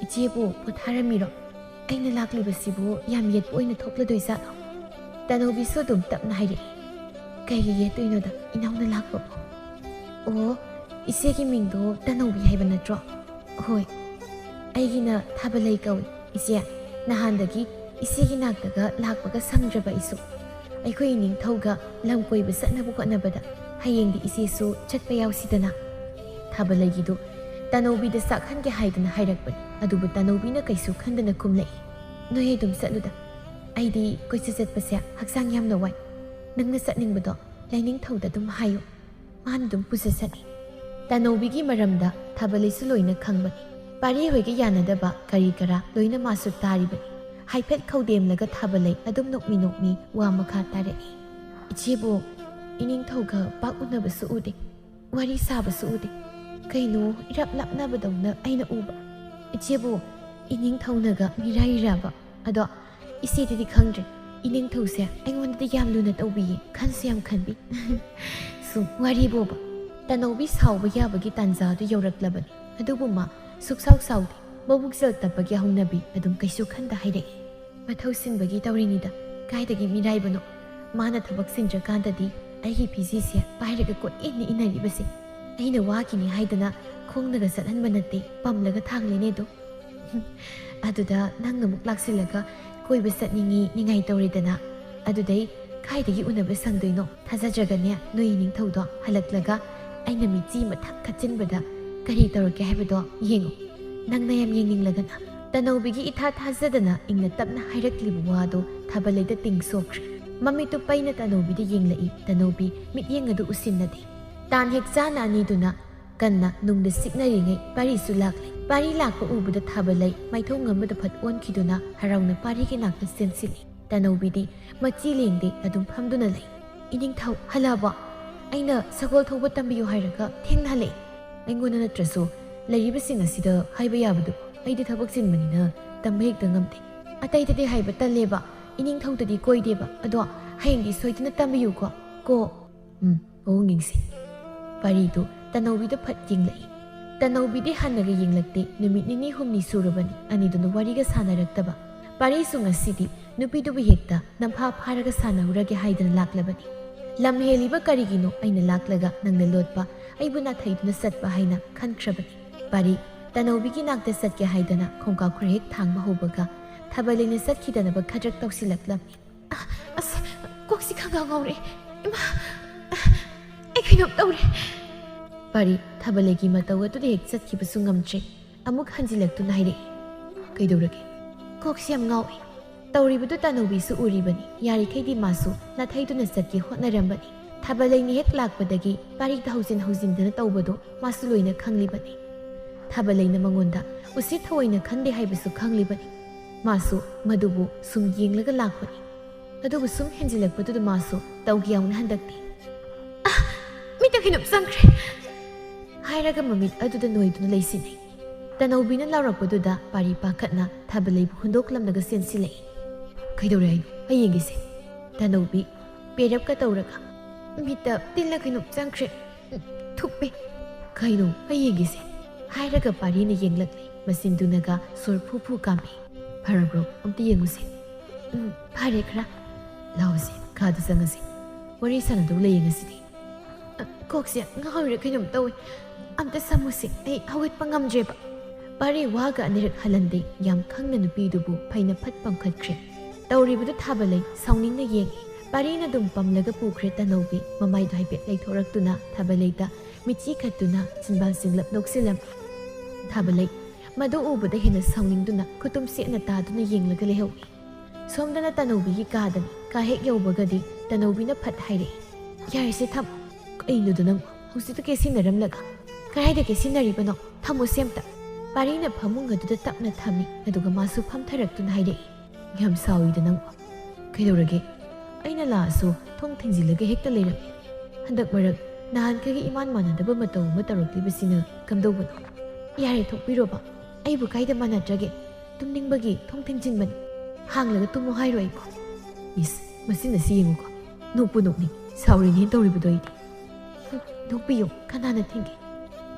"ꯏꯆꯦꯕꯨ ꯄꯣꯊꯥꯔꯝꯃꯤꯔꯣ? ꯑꯩꯅ ꯂꯥꯛꯂꯤꯕꯁꯤꯕꯨ ꯌꯥꯝ ꯌꯦꯠꯄ ꯑꯣꯏꯅ ꯊꯣꯛꯂꯗꯣꯏꯖꯥꯠꯂꯣ?" ꯇꯅꯧꯕꯤꯁꯨ ꯑꯗꯨꯝ ꯇꯞꯅ ꯍꯥꯏꯔꯛꯏ꯫ "ꯀꯩꯒꯤ ꯌꯦꯠꯇꯣꯏꯅꯣꯗ, ꯏꯅꯥꯎꯅ ꯂꯥꯛꯄꯕꯨ?" "ꯑꯣ, ꯏꯆꯦꯒꯤ ꯃꯤꯡꯗꯣ ꯇꯅꯧꯕꯤ ꯍꯥꯏꯕ ꯅꯠꯇ꯭ꯔꯣ?" "ꯍꯣꯏ, ꯑꯩꯒꯤꯅ ꯊꯥꯕꯂꯩ ꯀꯧꯏ꯫ ꯏꯆꯦ, ꯅꯍꯥꯟꯗꯒꯤ ꯏꯆꯦꯒꯤ ꯅꯥꯛꯇꯒ ꯂꯥꯛꯄꯒ ꯁꯪꯗ꯭ꯔꯕ ꯑꯩꯁꯨ꯫ ꯑꯩꯈꯣꯏ ꯏꯅꯤꯡꯊꯧꯒ ꯂꯝ ꯀꯣꯏꯕ ꯆꯠꯅꯕ ꯍꯣꯠꯅꯕꯗ ꯍꯌꯦꯡꯗꯤ ꯏꯆꯦꯁꯨ ꯆꯠꯄ ꯌꯥꯎꯁꯤꯗꯅ?" ꯊꯥꯕꯂꯩꯒꯤꯗꯨ ꯇꯅꯧꯕꯤꯗ ꯆꯥꯛꯍꯟꯒꯦ ꯍꯥꯏꯗꯅ ꯍꯥꯏꯔꯛꯄꯅꯤ꯫ ꯑꯗꯨꯕꯨ ꯇꯅꯧꯕꯤꯅ ꯀꯩꯁꯨ ꯈꯟꯗꯅ ꯈꯨꯝꯂꯛꯏ, "ꯅꯣꯏ ꯑꯗꯨꯝ ꯆꯠꯂꯨꯗ, ꯑꯩꯗꯤ ꯀꯣꯏꯆꯠ ꯆꯠꯄꯁꯦ ꯍꯛꯆꯥꯡ ꯌꯥꯝꯅ ꯋꯥꯏ꯫ ꯅꯪꯅ ꯆꯠꯅꯤꯡꯕꯗꯣ ꯂꯥꯏꯅꯤꯡꯊꯧꯗ ꯑꯗꯨꯝ ꯍꯥꯏꯌꯨ, ꯃꯥꯅ ꯑꯗꯨꯝ ꯄꯨꯖꯁꯅꯤ꯫" ꯇꯅꯧꯕꯤꯒꯤ ꯃꯔꯝꯗ ꯊꯥꯕꯂꯩꯁꯨ ꯂꯣꯏꯅ ꯈꯪꯕꯅꯤ꯫ ꯄꯥꯔꯤ ꯍꯣꯏꯒ ꯌꯥꯅꯗꯕ ꯀꯔꯤ ꯀꯔꯥ ꯂꯣꯏꯅ ꯃꯥꯁꯨ ꯇꯥꯔꯤꯕꯅꯤ꯫ ꯍꯥꯏꯐꯦꯠ ꯈꯧꯗꯦꯝꯂꯒ ꯊꯥꯕꯂꯩ ꯑꯗꯨꯝ ꯅꯣꯛꯃꯤ ꯅꯣꯛꯃꯤ ꯋꯥ ꯃꯈꯥ ꯇꯥꯔꯛꯏ꯫ "ꯏꯆꯦꯕꯨ, ꯏꯅꯤꯡꯊꯧꯒ ꯄꯥꯛ ꯎꯅꯕꯁꯨ ꯎꯗꯦ, ꯋꯥꯔꯤ ꯁꯥꯕꯁꯨ ꯎꯗꯦ꯫ ꯀꯩꯅꯣ, ꯏꯔꯥꯞ ꯂꯥꯞꯅꯕꯗꯧꯅ ꯑꯩꯅ ꯎꯕ? ꯏꯆꯦꯕꯨ ꯏꯅꯤꯡꯊꯧꯅꯒ ꯃꯤꯔꯥꯏꯔꯤꯔꯕ? ꯑꯗꯣ ꯏꯆꯦꯗꯗꯤ ꯈꯪꯗ꯭ꯔꯦ, "ꯏꯅꯤꯡꯊꯧꯁꯦ ꯑꯩꯉꯣꯟꯗꯗꯤ ꯌꯥꯝ ꯂꯨꯅ ꯇꯧꯕꯤꯌꯦ, ꯈꯟꯁꯨ ꯌꯥꯝ ꯈꯟꯕꯤ꯫" ꯁꯨꯝ ꯋꯥꯔꯤ ꯕꯣꯕ꯫ ꯇꯅꯧꯕꯤ ꯁꯥꯎꯕ ꯌꯥꯕꯒꯤ ꯇꯥꯟꯖꯥꯗꯨ ꯌꯧꯔꯛꯂꯕꯅꯤ꯫ ꯑꯗꯨꯕꯨ ꯃꯥ ꯁꯨꯛꯁꯥꯎ ꯁꯥꯎꯗꯦ꯫ ꯃꯕꯨꯛ ꯆꯦꯜ ꯇꯞꯄꯒꯤ ꯍꯧꯅꯕꯤ ꯑꯗꯨꯝ ꯀꯩꯁꯨ ꯈꯟꯗ ꯍꯥꯏꯔꯛꯏ꯫ "ꯃꯊꯧ ꯁꯤꯟꯕꯒꯤ ꯇꯧꯔꯤꯅꯤꯗ, ꯀꯥꯏꯗꯒꯤ ꯃꯤꯔꯥꯏꯕꯅꯣ? ꯃꯥꯅ ꯊꯕꯛ ꯆꯤꯟꯗ꯭ꯔꯀꯥꯟꯗꯗꯤ ꯑꯩꯒꯤ ꯐꯤꯖꯤꯁꯦ ꯄꯥꯏꯔꯒ ꯀꯣꯏꯏꯟꯅ ꯏꯟꯅꯔꯤꯕꯁꯦ꯫ ꯑꯩꯅ ꯋꯥꯈꯤꯅꯤ ꯍꯥꯏꯗꯅ ꯈꯣꯡꯅꯒ ꯆꯠꯍꯟꯕ ꯅꯠꯇꯦ, ꯄꯝꯂꯒ ꯊꯥꯡꯂꯤꯅꯦ ꯑꯗꯣ꯫" "ꯑꯗꯨꯗ ꯅꯪꯅ ꯑꯃꯨꯛ ꯂꯥꯛꯁꯤꯜꯂꯒ ꯀꯣꯏꯕ ꯆꯠꯅꯤꯡꯉꯤ, ꯅꯤꯡꯉꯥꯏ ꯇꯧꯔꯦꯗꯅ꯫ ꯑꯗꯨꯗꯩ ꯀꯥꯏꯗꯒꯤ ꯎꯅꯕ ꯁꯪꯗꯣꯏꯅꯣ? ꯊꯥꯖꯗ꯭ꯔꯒꯅꯦ, ꯅꯣꯏ ꯏꯅꯤꯡꯊꯧꯗꯣ ꯍꯜꯂꯛꯂꯒ ꯑꯩꯅ ꯃꯤꯠꯆꯤ ꯃꯊꯛ ꯈꯠꯆꯤꯟꯕꯗ ꯀꯔꯤ ꯇꯧꯔꯛꯀꯦ ꯍꯥꯏꯕꯗꯣ ꯌꯦꯡꯉꯨ꯫ ꯅꯪꯅ ꯌꯥꯝ ꯌꯦꯡꯅꯤꯡꯂꯒꯅ꯫" ꯇꯅꯧꯕꯤꯒꯤ ꯏꯊꯥ ꯊꯥꯖꯗꯅ ꯏꯪꯅ ꯇꯞꯅ ꯍꯥꯏꯔꯛꯂꯤꯕ ꯋꯥꯗꯣ ꯊꯥꯕꯂꯩꯗ ꯇꯤꯡ ꯁꯣꯛꯈ꯭ꯔꯦ꯫ ꯃꯃꯤꯠꯇꯨ ꯄꯩꯅ ꯇꯅꯧꯕꯤꯗ ꯌꯦꯡꯂꯛꯏ꯫ ꯇꯅꯧꯕꯤ ꯃꯤꯠꯌꯦꯡ ꯑꯗꯨ ꯎꯁꯤꯟꯅꯗꯦ꯫ ꯇꯥꯟ ꯍꯦꯛ ꯆꯥꯅ ꯑꯅꯤꯗꯨꯅ ꯀꯟꯅ ꯅꯨꯡꯗ ꯁꯤꯛꯅꯔꯤꯉꯩ ꯄꯥꯔꯤꯁꯨ ꯂꯥꯛꯂꯦ꯫ ꯄꯥꯔꯤ ꯂꯥꯛꯄ ꯎꯕꯗ ꯊꯥꯕꯂꯩ ꯃꯥꯏꯊꯣꯡ ꯑꯃꯗ ꯐꯠ ꯑꯣꯟꯈꯤꯗꯨꯅ ꯍꯔꯥꯎꯅ ꯄꯥꯔꯤꯒꯤ ꯅꯥꯛꯇ ꯆꯦꯟꯁꯤꯜꯂꯤ꯫ ꯇꯅꯧꯕꯤꯗꯤ ꯃꯆꯤ ꯂꯦꯡꯗꯦ, ꯑꯗꯨꯝ ꯐꯝꯗꯨꯅ ꯂꯩ꯫ "ꯏꯅꯤꯡꯊꯧ, ꯍꯜꯂꯛꯑꯕꯣ? ꯑꯩꯅ ꯁꯒꯣꯜ ꯊꯧꯕ ꯇꯝꯕꯤꯌꯨ ꯍꯥꯏꯔꯒ ꯊꯦꯡꯅ ꯍꯜꯂꯛꯑꯦ꯫" "ꯑꯩꯉꯣꯟꯗ ꯅꯠꯇ꯭ꯔꯁꯨ ꯂꯩꯔꯤꯕꯁꯤꯡ ꯑꯁꯤꯗ ꯍꯥꯏꯕ ꯌꯥꯕꯗꯨ? ꯑꯩꯗꯤ ꯊꯕꯛ ꯆꯤꯟꯕꯅꯤꯅ ꯇꯝꯕ ꯍꯦꯛꯇ ꯉꯝꯗꯦ꯫" "ꯑꯇꯩꯗꯗꯤ ꯍꯥꯏꯕ ꯇꯜꯂꯦꯕ, ꯏꯅꯤꯡꯊꯧꯗꯗꯤ ꯀꯣꯏꯗꯦꯕ꯫ ꯑꯗꯣ ꯍꯌꯦꯡꯗꯤ ꯁꯣꯏꯗꯅ ꯇꯝꯕꯤꯌꯨꯀꯣ, ꯀꯣ?" "ꯎꯝ, ꯃꯑꯣꯡ ꯌꯦꯡꯁꯤ꯫" ꯄꯥꯔꯤꯗꯨ ꯇꯅꯧꯕꯤꯗ ꯐꯠ ꯌꯦꯡꯂꯛꯏ꯫ ꯇꯅꯧꯕꯤꯗꯤ ꯍꯟꯅꯒ ꯌꯦꯡꯂꯛꯇꯦ꯫ ꯅꯨꯃꯤꯠ ꯅꯤꯅꯤ ꯍꯨꯝꯅꯤ ꯁꯨꯔꯕꯅꯤ ꯑꯅꯤꯗꯨꯅ ꯋꯥꯔꯤꯒ ꯁꯥꯟꯅꯔꯛꯇꯕ꯫ ꯄꯥꯔꯤꯁꯨ ꯉꯁꯤꯗꯤ ꯅꯨꯄꯤꯗꯨꯕꯨ ꯍꯦꯛꯇ ꯅꯝꯐꯥ ꯐꯥꯔꯒ ꯁꯥꯟꯅꯍꯧꯔꯒꯦ ꯍꯥꯏꯗꯅ ꯂꯥꯛꯂꯕꯅꯤ꯫ "ꯂꯝ ꯍꯦꯜꯂꯤꯕ ꯀꯔꯤꯒꯤꯅꯣ? ꯑꯩꯅ ꯂꯥꯛꯂꯒ ꯅꯪꯅ ꯂꯣꯠꯄ, ꯑꯩꯕꯨ ꯅꯥꯊꯩꯗꯨꯅ ꯆꯠꯄ ꯍꯥꯏꯅ ꯈꯟꯈ꯭ꯔꯕꯅꯤ꯫" ꯄꯥꯔꯤ ꯇꯅꯧꯕꯤꯒꯤ ꯅꯥꯛꯇ ꯆꯠꯀꯦ ꯍꯥꯏꯗꯅ ꯈꯣꯡꯀꯥꯞ ꯈꯔ ꯍꯦꯛ ꯊꯥꯡꯕ ꯍꯧꯕꯒ ꯊꯥꯕꯂꯩꯅ ꯆꯠꯈꯤꯗꯅꯕ ꯈꯗ꯭ꯔꯛ ꯇꯧꯁꯤꯜꯂꯛꯂꯝꯃꯤ꯫ "ꯑ, ꯑꯁ, ꯀꯣꯛꯁꯤ ꯈꯪꯒꯥꯎ ꯉꯥꯎꯔꯦ꯫ ꯏꯃꯥ, ꯑ, ꯑꯩ ꯀꯩꯅꯣꯝ ꯇꯧꯔꯦ꯫" ꯄꯥꯔꯤ ꯊꯥꯕꯂꯩꯒꯤ ꯃꯇꯧ ꯑꯗꯨꯗ ꯍꯦꯛ ꯆꯠꯈꯤꯕꯁꯨ ꯉꯝꯗ꯭ꯔꯦ꯫ ꯑꯃꯨꯛ ꯍꯟꯖꯤꯜꯂꯛꯇꯨꯅ ꯍꯥꯏꯔꯛꯏ, "ꯀꯩꯗꯧꯔꯒꯦ?" "ꯀꯣꯛꯁꯤ ꯌꯥꯝ ꯉꯥꯎꯏ꯫" ꯇꯧꯔꯤꯕꯗꯨ ꯇꯅꯧꯕꯤꯁꯨ ꯎꯔꯤꯕꯅꯤ꯫ ꯌꯥꯔꯤꯈꯩꯗꯤ ꯃꯥꯁꯨ ꯅꯥꯊꯩꯗꯨꯅ ꯆꯠꯀꯦ ꯍꯣꯠꯅꯔꯝꯕꯅꯤ꯫ ꯊꯥꯕꯂꯩꯅ ꯍꯦꯛ ꯂꯥꯛꯄꯗꯒꯤ ꯄꯥꯔꯤꯗ ꯍꯧꯖꯤꯟ ꯍꯧꯖꯤꯟꯗꯅ ꯇꯧꯕꯗꯨ ꯃꯥꯁꯨ ꯂꯣꯏꯅ ꯈꯪꯂꯤꯕꯅꯤ꯫ ꯊꯥꯕꯂꯩꯅ ꯃꯉꯣꯟꯗ ꯎꯁꯤꯠ ꯊꯑꯣꯏꯅ ꯈꯟꯗꯦ ꯍꯥꯏꯕꯁꯨ ꯈꯪꯂꯤꯕꯅꯤ꯫ ꯃꯥꯁꯨ ꯃꯗꯨꯕꯨ ꯁꯨꯝ ꯌꯦꯡꯂꯒ ꯂꯥꯛꯄꯅꯤ꯫ ꯑꯗꯨꯕꯨ ꯁꯨꯝ ꯍꯦꯟꯖꯤꯜꯂꯛꯄꯗꯨꯗ ꯃꯥꯁꯨ ꯇꯧꯒꯦ ꯌꯥꯎꯅ ꯍꯟꯗꯛꯇꯤ, "ꯑ, ꯃꯤꯠꯇ ꯀꯩꯅꯣꯝ ꯆꯪꯈ꯭ꯔꯦ!" ꯍꯥꯏꯔꯒ ꯃꯃꯤꯠ ꯑꯗꯨꯗ ꯅꯣꯏꯗꯨꯅ ꯂꯩꯁꯤꯟꯅꯩ꯫ ꯇꯅꯧꯕꯤꯅ ꯂꯥꯎꯔꯛꯄꯗꯨꯗ ꯄꯥꯔꯤ ꯄꯥꯈꯠꯅ ꯊꯥꯕꯂꯩꯕꯨ ꯍꯨꯟꯗꯣꯛꯂꯝꯂꯒ ꯆꯦꯟꯁꯤꯜꯂꯛꯏ꯫ ꯀꯩꯗꯧꯔꯦ ꯍꯥꯏꯅꯣ? ꯑꯩ ꯌꯦꯡꯒꯦꯁꯦ꯫ ꯇꯅꯧꯕꯤ ꯄꯦꯔꯞꯀ ꯇꯧꯔꯒ, "ꯃꯤꯠꯇ ꯇꯤꯜꯂ ꯀꯩꯅꯣꯝ ꯆꯪꯈ꯭ꯔꯦ꯫ ꯊꯨꯞꯄꯦ꯫ ꯀꯩꯅꯣ? ꯑꯩ ꯌꯦꯡꯒꯦꯁꯦ," ꯍꯥꯏꯔꯒ ꯄꯥꯔꯤꯅ ꯌꯦꯡꯂꯛꯂꯦ꯫ ꯃꯆꯤꯟꯗꯨꯅꯒ ꯁꯣꯔ ꯐꯨ ꯐꯨ ꯀꯥꯝꯃꯤ꯫ "ꯐꯔꯕ꯭ꯔꯣ? ꯑꯝꯇ ꯌꯦꯡꯉꯨꯁꯦ꯫" "ꯎꯝ, ꯐꯔꯦ ꯈꯔ꯫ ꯂꯥꯎꯁꯦ, ꯀꯥꯗ ꯆꯪꯉꯁꯦ꯫ ꯋꯥꯔꯤ ꯁꯥꯟꯅꯗꯧ ꯂꯩꯌꯦ ꯉꯁꯤꯗꯤ꯫" "ꯑ, ꯀꯣꯛꯁꯦ ꯉꯥꯎꯔꯤꯔ ꯀꯩꯅꯣꯝ ꯇꯧꯋꯦ꯫ ꯑꯝꯇ ꯁꯝꯃꯨꯁꯦ, ꯑꯩ ꯍꯧꯒꯠꯄ ꯉꯝꯗ꯭ꯔꯦꯕ꯫" ꯄꯥꯔꯤ ꯋꯥꯒ ꯑꯅꯤꯔꯛ ꯍꯜꯍꯟꯗꯦ꯫ ꯌꯥꯝ ꯈꯪꯅ ꯅꯨꯄꯤꯗꯨꯕꯨ ꯐꯩꯅ ꯐꯠ ꯄꯝꯈꯠꯈ꯭ꯔꯦ꯫ ꯇꯧꯔꯤꯕꯗꯨ ꯊꯥꯕꯂꯩ ꯁꯥꯎꯅꯤꯡꯅ ꯌꯦꯡꯏ꯫ ꯄꯥꯔꯤꯅ ꯑꯗꯨꯝ ꯄꯝꯂꯒ ꯄꯨꯈ꯭ꯔꯦ ꯇꯅꯧꯕꯤ꯫ ꯃꯃꯥꯏꯗꯨ ꯍꯥꯏꯐꯦꯠ ꯂꯩꯊꯣꯔꯛꯇꯨꯅ ꯊꯥꯕꯂꯩꯗ ꯃꯤꯠꯆꯤ ꯈꯠꯇꯨꯅ ꯆꯤꯟꯕꯥꯜ ꯆꯤꯡꯂꯞ ꯅꯣꯛꯁꯤꯜꯂꯝꯃꯤ꯫ ꯊꯥꯕꯂꯩ ꯃꯗꯨ ꯎꯕꯗ ꯍꯦꯟꯅ ꯁꯥꯎꯅꯤꯡꯗꯨꯅ ꯈꯨꯇꯨꯝ ꯁꯦꯠꯅ ꯇꯥꯗꯨꯅ ꯌꯦꯡꯂꯒ ꯂꯩꯍꯧꯏ꯫ ꯁꯣꯝꯗꯅ ꯇꯅꯧꯕꯤꯒꯤ ꯀꯥꯗꯅꯤ꯫ ꯀꯥ ꯍꯦꯛ ꯌꯧꯕꯒꯗꯤ ꯇꯅꯧꯕꯤꯅ ꯐꯠ ꯍꯥꯏꯔꯛꯏ, "ꯌꯥꯔꯦꯁꯦ, ꯊꯝꯃꯣ꯫" "ꯀꯩꯅꯣꯗ ꯅꯪ ꯍꯧꯖꯤꯛꯇ ꯀꯦꯁꯤꯟꯅꯔꯝꯂꯒ?" "ꯀꯗꯥꯏꯗ ꯀꯦꯁꯤꯟꯅꯔꯤꯕꯅꯣ? ꯊꯝꯃꯣꯁꯦ ꯑꯝꯇ꯫" ꯄꯥꯔꯤꯅ ꯐꯃꯨꯡ ꯑꯗꯨꯗ ꯇꯞꯅ ꯊꯝꯃꯤ꯫ ꯑꯗꯨꯒ ꯃꯥꯁꯨ ꯐꯝꯊꯔꯛꯇꯨꯅ ꯍꯥꯏꯔꯛꯏ, "ꯌꯥꯝ ꯁꯥꯎꯏꯗ ꯅꯪ꯫ ꯀꯩꯗꯧꯔꯒꯦ? ꯑꯩꯅ ꯂꯥꯛꯑꯁꯨ ꯊꯣꯡ ꯊꯤꯡꯖꯤꯜꯂꯒ ꯍꯦꯛꯇ ꯂꯩꯔꯝꯃꯤ꯫ ꯍꯟꯗꯛ ꯃꯔꯛ ꯅꯍꯥꯟꯈꯩꯒ ꯏꯃꯥꯟ ꯃꯥꯟꯅꯗꯕ ꯃꯇꯧ ꯑꯃ ꯇꯧꯔꯛꯂꯤꯕꯁꯤꯅ ꯀꯝꯗꯧꯕꯅꯣ?" "ꯌꯥꯔꯦ, ꯊꯣꯛꯄꯤꯔꯣꯕ꯫ ꯑꯩꯕꯨ ꯀꯥꯏꯗ ꯃꯥꯟꯅꯗ꯭ꯔꯒꯦ? ꯇꯨꯝꯅꯤꯡꯕꯒꯤ ꯊꯣꯡ ꯊꯤꯡꯖꯤꯟꯕꯅꯤ꯫ ꯍꯥꯡꯂꯒ ꯇꯨꯝꯃꯣ ꯍꯥꯏꯔꯣ ꯑꯩꯕꯨ?" ꯏꯁ, ꯃꯆꯤꯟ ꯑꯁꯤ ꯌꯦꯡꯉꯨꯀꯣ꯫ ꯅꯣꯛꯄꯨ ꯅꯣꯛꯅꯤꯡ꯫ ꯁꯥꯎꯔꯤꯅꯦꯅ ꯇꯧꯔꯤꯕꯗꯣ ꯑꯩꯗꯤ꯫ ꯍꯨꯝ, ꯅꯣꯛꯄꯤꯌꯨ, ꯀꯅꯥꯅ ꯊꯤꯡꯒꯦ?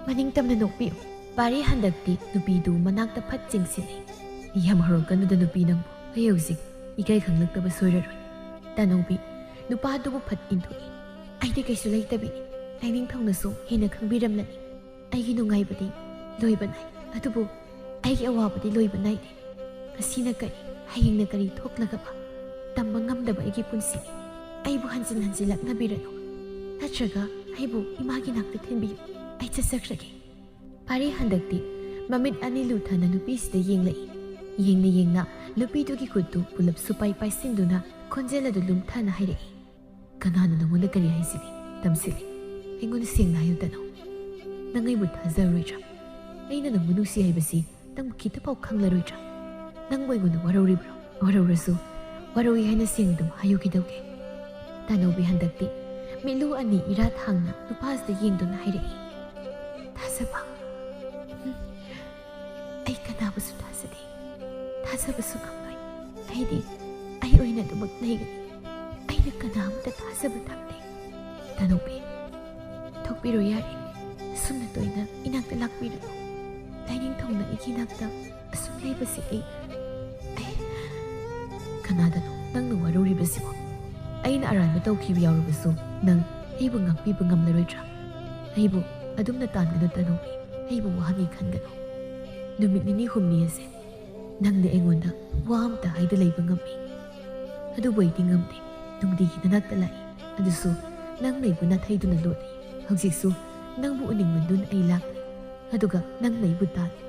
ꯃꯅꯤꯡ ꯇꯝꯅ ꯅꯣꯛꯄꯤꯌꯨ꯫ ꯄꯥꯔꯤ ꯍꯟꯗꯛꯇꯤ ꯅꯨꯄꯤꯗꯨ ꯃꯅꯥꯛꯇ ꯐꯠ ꯆꯦꯡꯁꯤꯜꯂꯤ꯫ "ꯌꯥꯝ ꯍꯧꯔꯛꯀꯅꯨꯗ ꯅꯨꯄꯤ ꯅꯪꯕꯨ꯫ ꯑꯩ ꯍꯧꯖꯤꯛ ꯏꯀꯥꯏ ꯈꯪꯂꯛꯇꯕ ꯁꯣꯏꯔꯔꯣꯏ꯫" ꯇꯅꯧꯕꯤ ꯅꯨꯄꯥꯗꯨꯕꯨ ꯐꯠ ꯏꯟꯊꯣꯛꯏ꯫ "ꯑꯩꯗꯤ ꯀꯩꯁꯨ ꯂꯩꯇꯕꯤꯅꯤ꯫ ꯂꯥꯏꯅꯤꯡꯊꯧꯅꯁꯨ ꯍꯦꯟꯅ ꯈꯪꯕꯤꯔꯝꯂꯅꯤ꯫ ꯑꯩꯒꯤ ꯅꯨꯡꯉꯥꯏꯕꯗꯤ ꯂꯣꯏꯕ ꯅꯥꯏ, ꯑꯗꯨꯕꯨ ꯑꯩꯒꯤ ꯑꯋꯥꯕꯗꯤ ꯂꯣꯏꯕ ꯅꯥꯏꯗꯦ꯫ ꯉꯁꯤꯅ ꯀꯔꯤ, ꯍꯌꯦꯡꯅ ꯀꯔꯤ ꯊꯣꯛꯂꯒꯕ? ꯇꯝꯕ ꯉꯝꯗꯕ ꯑꯩꯒꯤ ꯄꯨꯟꯁꯤꯅꯤ꯫ ꯑꯩꯕꯨ ꯍꯟꯖꯤꯟ ꯍꯟꯖꯤꯟ ꯂꯛꯅꯕꯤꯔꯅꯨ, ꯅꯠꯇ꯭ꯔꯒ ꯑꯩꯕꯨ ꯏꯃꯥꯒꯤ ꯅꯥꯛꯇ ꯊꯤꯟꯕꯤꯌꯨ꯫ ꯑꯩ ꯆꯠꯆꯈ꯭ꯔꯒꯦ꯫" ꯄꯥꯔꯤ ꯍꯟꯗꯛꯇꯤ ꯃꯃꯤꯠ ꯑꯅꯤ ꯂꯨꯊꯅ ꯅꯨꯄꯤꯁꯤꯗ ꯌꯦꯡꯂꯛꯏ꯫ ꯌꯦꯡꯅ ꯌꯦꯡꯅ ꯅꯨꯄꯤꯗꯨꯒꯤ ꯈꯨꯠꯇꯨ ꯄꯨꯂꯞ ꯁꯨꯄꯥꯏ ꯄꯥꯏꯁꯤꯟꯗꯨꯅ ꯈꯣꯟꯖꯦꯜ ꯑꯗꯨ ꯂꯨꯝꯊꯅ ꯍꯥꯏꯔꯛꯏ, "ꯀꯅꯥꯅ ꯅꯪꯉꯣꯟꯗ ꯀꯔꯤ ꯍꯥꯏꯁꯤꯒꯦ? ꯇꯝꯁꯤꯜꯂꯤ꯫ ꯑꯩꯉꯣꯟꯗ ꯁꯦꯡꯅ ꯍꯥꯏꯌꯨ ꯇꯅꯧ꯫ ꯅꯪ ꯑꯩꯕꯨ ꯊꯥꯖꯔꯣꯏꯗ꯭ꯔꯥ? ꯑꯩꯅ ꯅꯪꯕꯨ ꯅꯨꯡꯁꯤ ꯍꯥꯏꯕꯁꯤ ꯅꯪꯕꯨ ꯈꯤꯇꯐꯥꯎ ꯈꯪꯂꯔꯣꯏꯗ꯭ꯔꯥ? ꯅꯪꯕꯨ ꯑꯩꯉꯣꯟꯗ ꯋꯥꯔꯧꯔꯤꯕ꯭ꯔꯣ? ꯋꯥꯔꯧꯔꯁꯨ, ꯋꯥꯔꯧꯏ ꯍꯥꯏꯅ ꯁꯦꯡꯅ ꯑꯗꯨꯝ ꯍꯥꯏꯌꯨ ꯀꯩꯗꯧꯒꯦ?" ꯇꯅꯧꯕꯤ ꯍꯟꯗꯛꯇꯤ ꯃꯤꯠꯂꯨ ꯑꯅꯤ ꯏꯔꯥ ꯊꯥꯡꯅ ꯅꯨꯄꯥꯁꯤꯗ ꯌꯦꯡꯗꯨꯅ ꯍꯥꯏꯔꯛꯏ, "ꯊꯥꯖꯕ? ꯍꯨꯝ, ꯑꯩ ꯀꯅꯥꯕꯨꯁꯨ ꯊꯥꯖꯗꯦ꯫ ꯊꯥꯖꯕꯁꯨ ꯉꯝꯂꯣꯏ꯫ ꯑꯩꯗꯤ ꯑꯩ ꯑꯣꯏꯅ ꯑꯗꯨꯃꯛ ꯂꯩꯒꯅꯤ꯫ ꯑꯩꯅ ꯀꯅꯥ ꯑꯃꯠꯇ ꯊꯥꯖꯕ ꯊꯝꯗꯦ꯫ ꯇꯅꯧꯕꯤ, ꯊꯣꯛꯄꯤꯔꯣ ꯌꯥꯔꯦ꯫ ꯁꯨꯝꯅ ꯇꯣꯏꯅ ꯏꯅꯥꯛꯇ ꯂꯥꯛꯄꯤꯔꯅꯨ꯫ ꯂꯥꯏꯅꯤꯡꯊꯧꯅ ꯑꯩꯒꯤ ꯏꯅꯥꯛꯇ ꯑꯁꯨꯝ ꯂꯩꯕꯁꯤ ꯑꯩ, ꯑꯩ ꯀꯅꯥꯗꯅꯣ ꯅꯪꯅ ꯋꯥꯔꯧꯔꯤꯕꯁꯤꯕꯣ? ꯑꯩꯅ ꯑꯔꯥꯟꯕ ꯇꯧꯈꯤꯕ ꯌꯥꯎꯔꯕꯁꯨ ꯅꯪ ꯑꯩꯕꯨ ꯉꯥꯛꯄꯤꯕ ꯉꯝꯂꯔꯣꯏꯗ꯭ꯔꯥ? ꯑꯩꯕꯨ ꯑꯗꯨꯝꯅ ꯇꯥꯟꯒꯅꯨ ꯇꯅꯧꯕꯤ, ꯑꯩꯕꯨ ꯋꯥꯍꯟꯒꯦ ꯈꯟꯒꯅꯨ꯫ ꯅꯨꯃꯤꯠ ꯅꯤꯅꯤ ꯍꯨꯝꯅꯤ ꯑꯁꯦ ꯅꯪꯅ ꯑꯩꯉꯣꯟꯗ ꯋꯥ ꯑꯝꯇ ꯍꯥꯏꯗ ꯂꯩꯕ ꯉꯝꯃꯤ꯫ ꯑꯗꯨꯕꯨ ꯑꯩꯗꯤ ꯉꯝꯗꯦ꯫ ꯅꯨꯡꯇꯤꯒꯤ ꯅꯅꯥꯛꯇ ꯂꯥꯛꯏ꯫ ꯑꯗꯨꯁꯨ ꯅꯪꯅ ꯑꯩꯕꯨ ꯅꯥꯊꯩꯗꯨꯅ ꯂꯣꯠꯂꯤ꯫ ꯍꯧꯖꯤꯛꯁꯨ ꯅꯪꯕꯨ ꯎꯅꯤꯡꯃꯟꯗꯨꯅ ꯑꯩ ꯂꯥꯛꯂꯤ꯫ ꯑꯗꯨꯒ ꯅꯪꯅ ꯑꯩꯕꯨ ꯇꯥꯜꯂꯤ꯫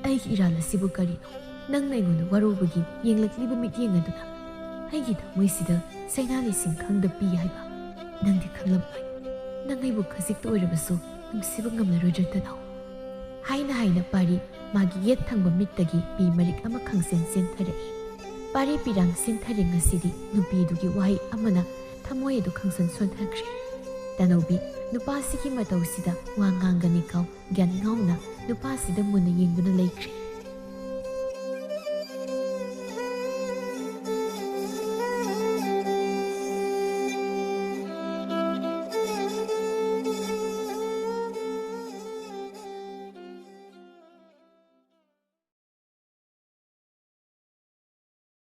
ꯑꯩꯒꯤ ꯏꯔꯥꯜ ꯑꯁꯤꯕꯨ ꯀꯔꯤꯅꯣ? ꯅꯪꯅ ꯑꯩꯉꯣꯟꯗ ꯋꯥꯔꯧꯕꯒꯤ ꯌꯦꯡꯂꯛꯂꯤꯕ ꯃꯤꯠꯌꯦꯡ ꯑꯗꯨꯅ ꯑꯩꯒꯤ ꯊꯃꯣꯏꯁꯤꯗ ꯆꯩꯅꯥ ꯂꯩꯁꯤꯡ ꯈꯪꯗ ꯄꯤ ꯍꯥꯏꯕ ꯅꯪꯗꯤ ꯈꯪꯂꯝꯂꯣꯏ꯫ ꯅꯪ ꯑꯩꯕꯨ ꯈꯖꯤꯛꯇ ꯑꯣꯏꯔꯕꯁꯨ ꯅꯨꯡꯁꯤꯕ ꯉꯝꯂꯔꯣꯏꯗ꯭ꯔꯥ ꯇꯅꯧ? ꯍꯥꯏꯅ ꯍꯥꯏꯅ ꯄꯥꯔꯤ ꯃꯥꯒꯤ ꯌꯦꯠ ꯊꯪꯕ ꯃꯤꯠꯇꯒꯤ ꯄꯤ ꯃꯔꯤꯛ ꯑꯃ ꯈꯪꯆꯦꯟ ꯆꯦꯟꯊꯔꯛꯏ꯫ ꯄꯥꯔꯤ ꯄꯤꯔꯥꯡ ꯁꯤꯟꯊꯔꯤꯡ ꯑꯁꯤꯗꯤ ꯅꯨꯄꯤꯗꯨꯒꯤ ꯋꯥꯍꯩ ꯑꯃꯅ ꯊꯃꯣꯏ ꯑꯗꯨ ꯈꯪꯁꯣꯟ ꯁꯣꯟꯊꯈ꯭ꯔꯦ꯫ ꯇꯅꯧꯕꯤ ꯅꯨꯄꯥꯁꯤꯒꯤ ꯃꯇꯧꯁꯤꯗ ꯋꯥ ꯉꯥꯡꯒꯅꯤ ꯀꯥꯎ ꯒ꯭ꯌꯥꯟ ꯉꯥꯎꯅ ꯅꯨꯄꯥꯁꯤꯗ ꯃꯨꯟꯅ ꯌꯦꯡꯗꯨꯅ ꯂꯩꯈ꯭ꯔꯦ꯫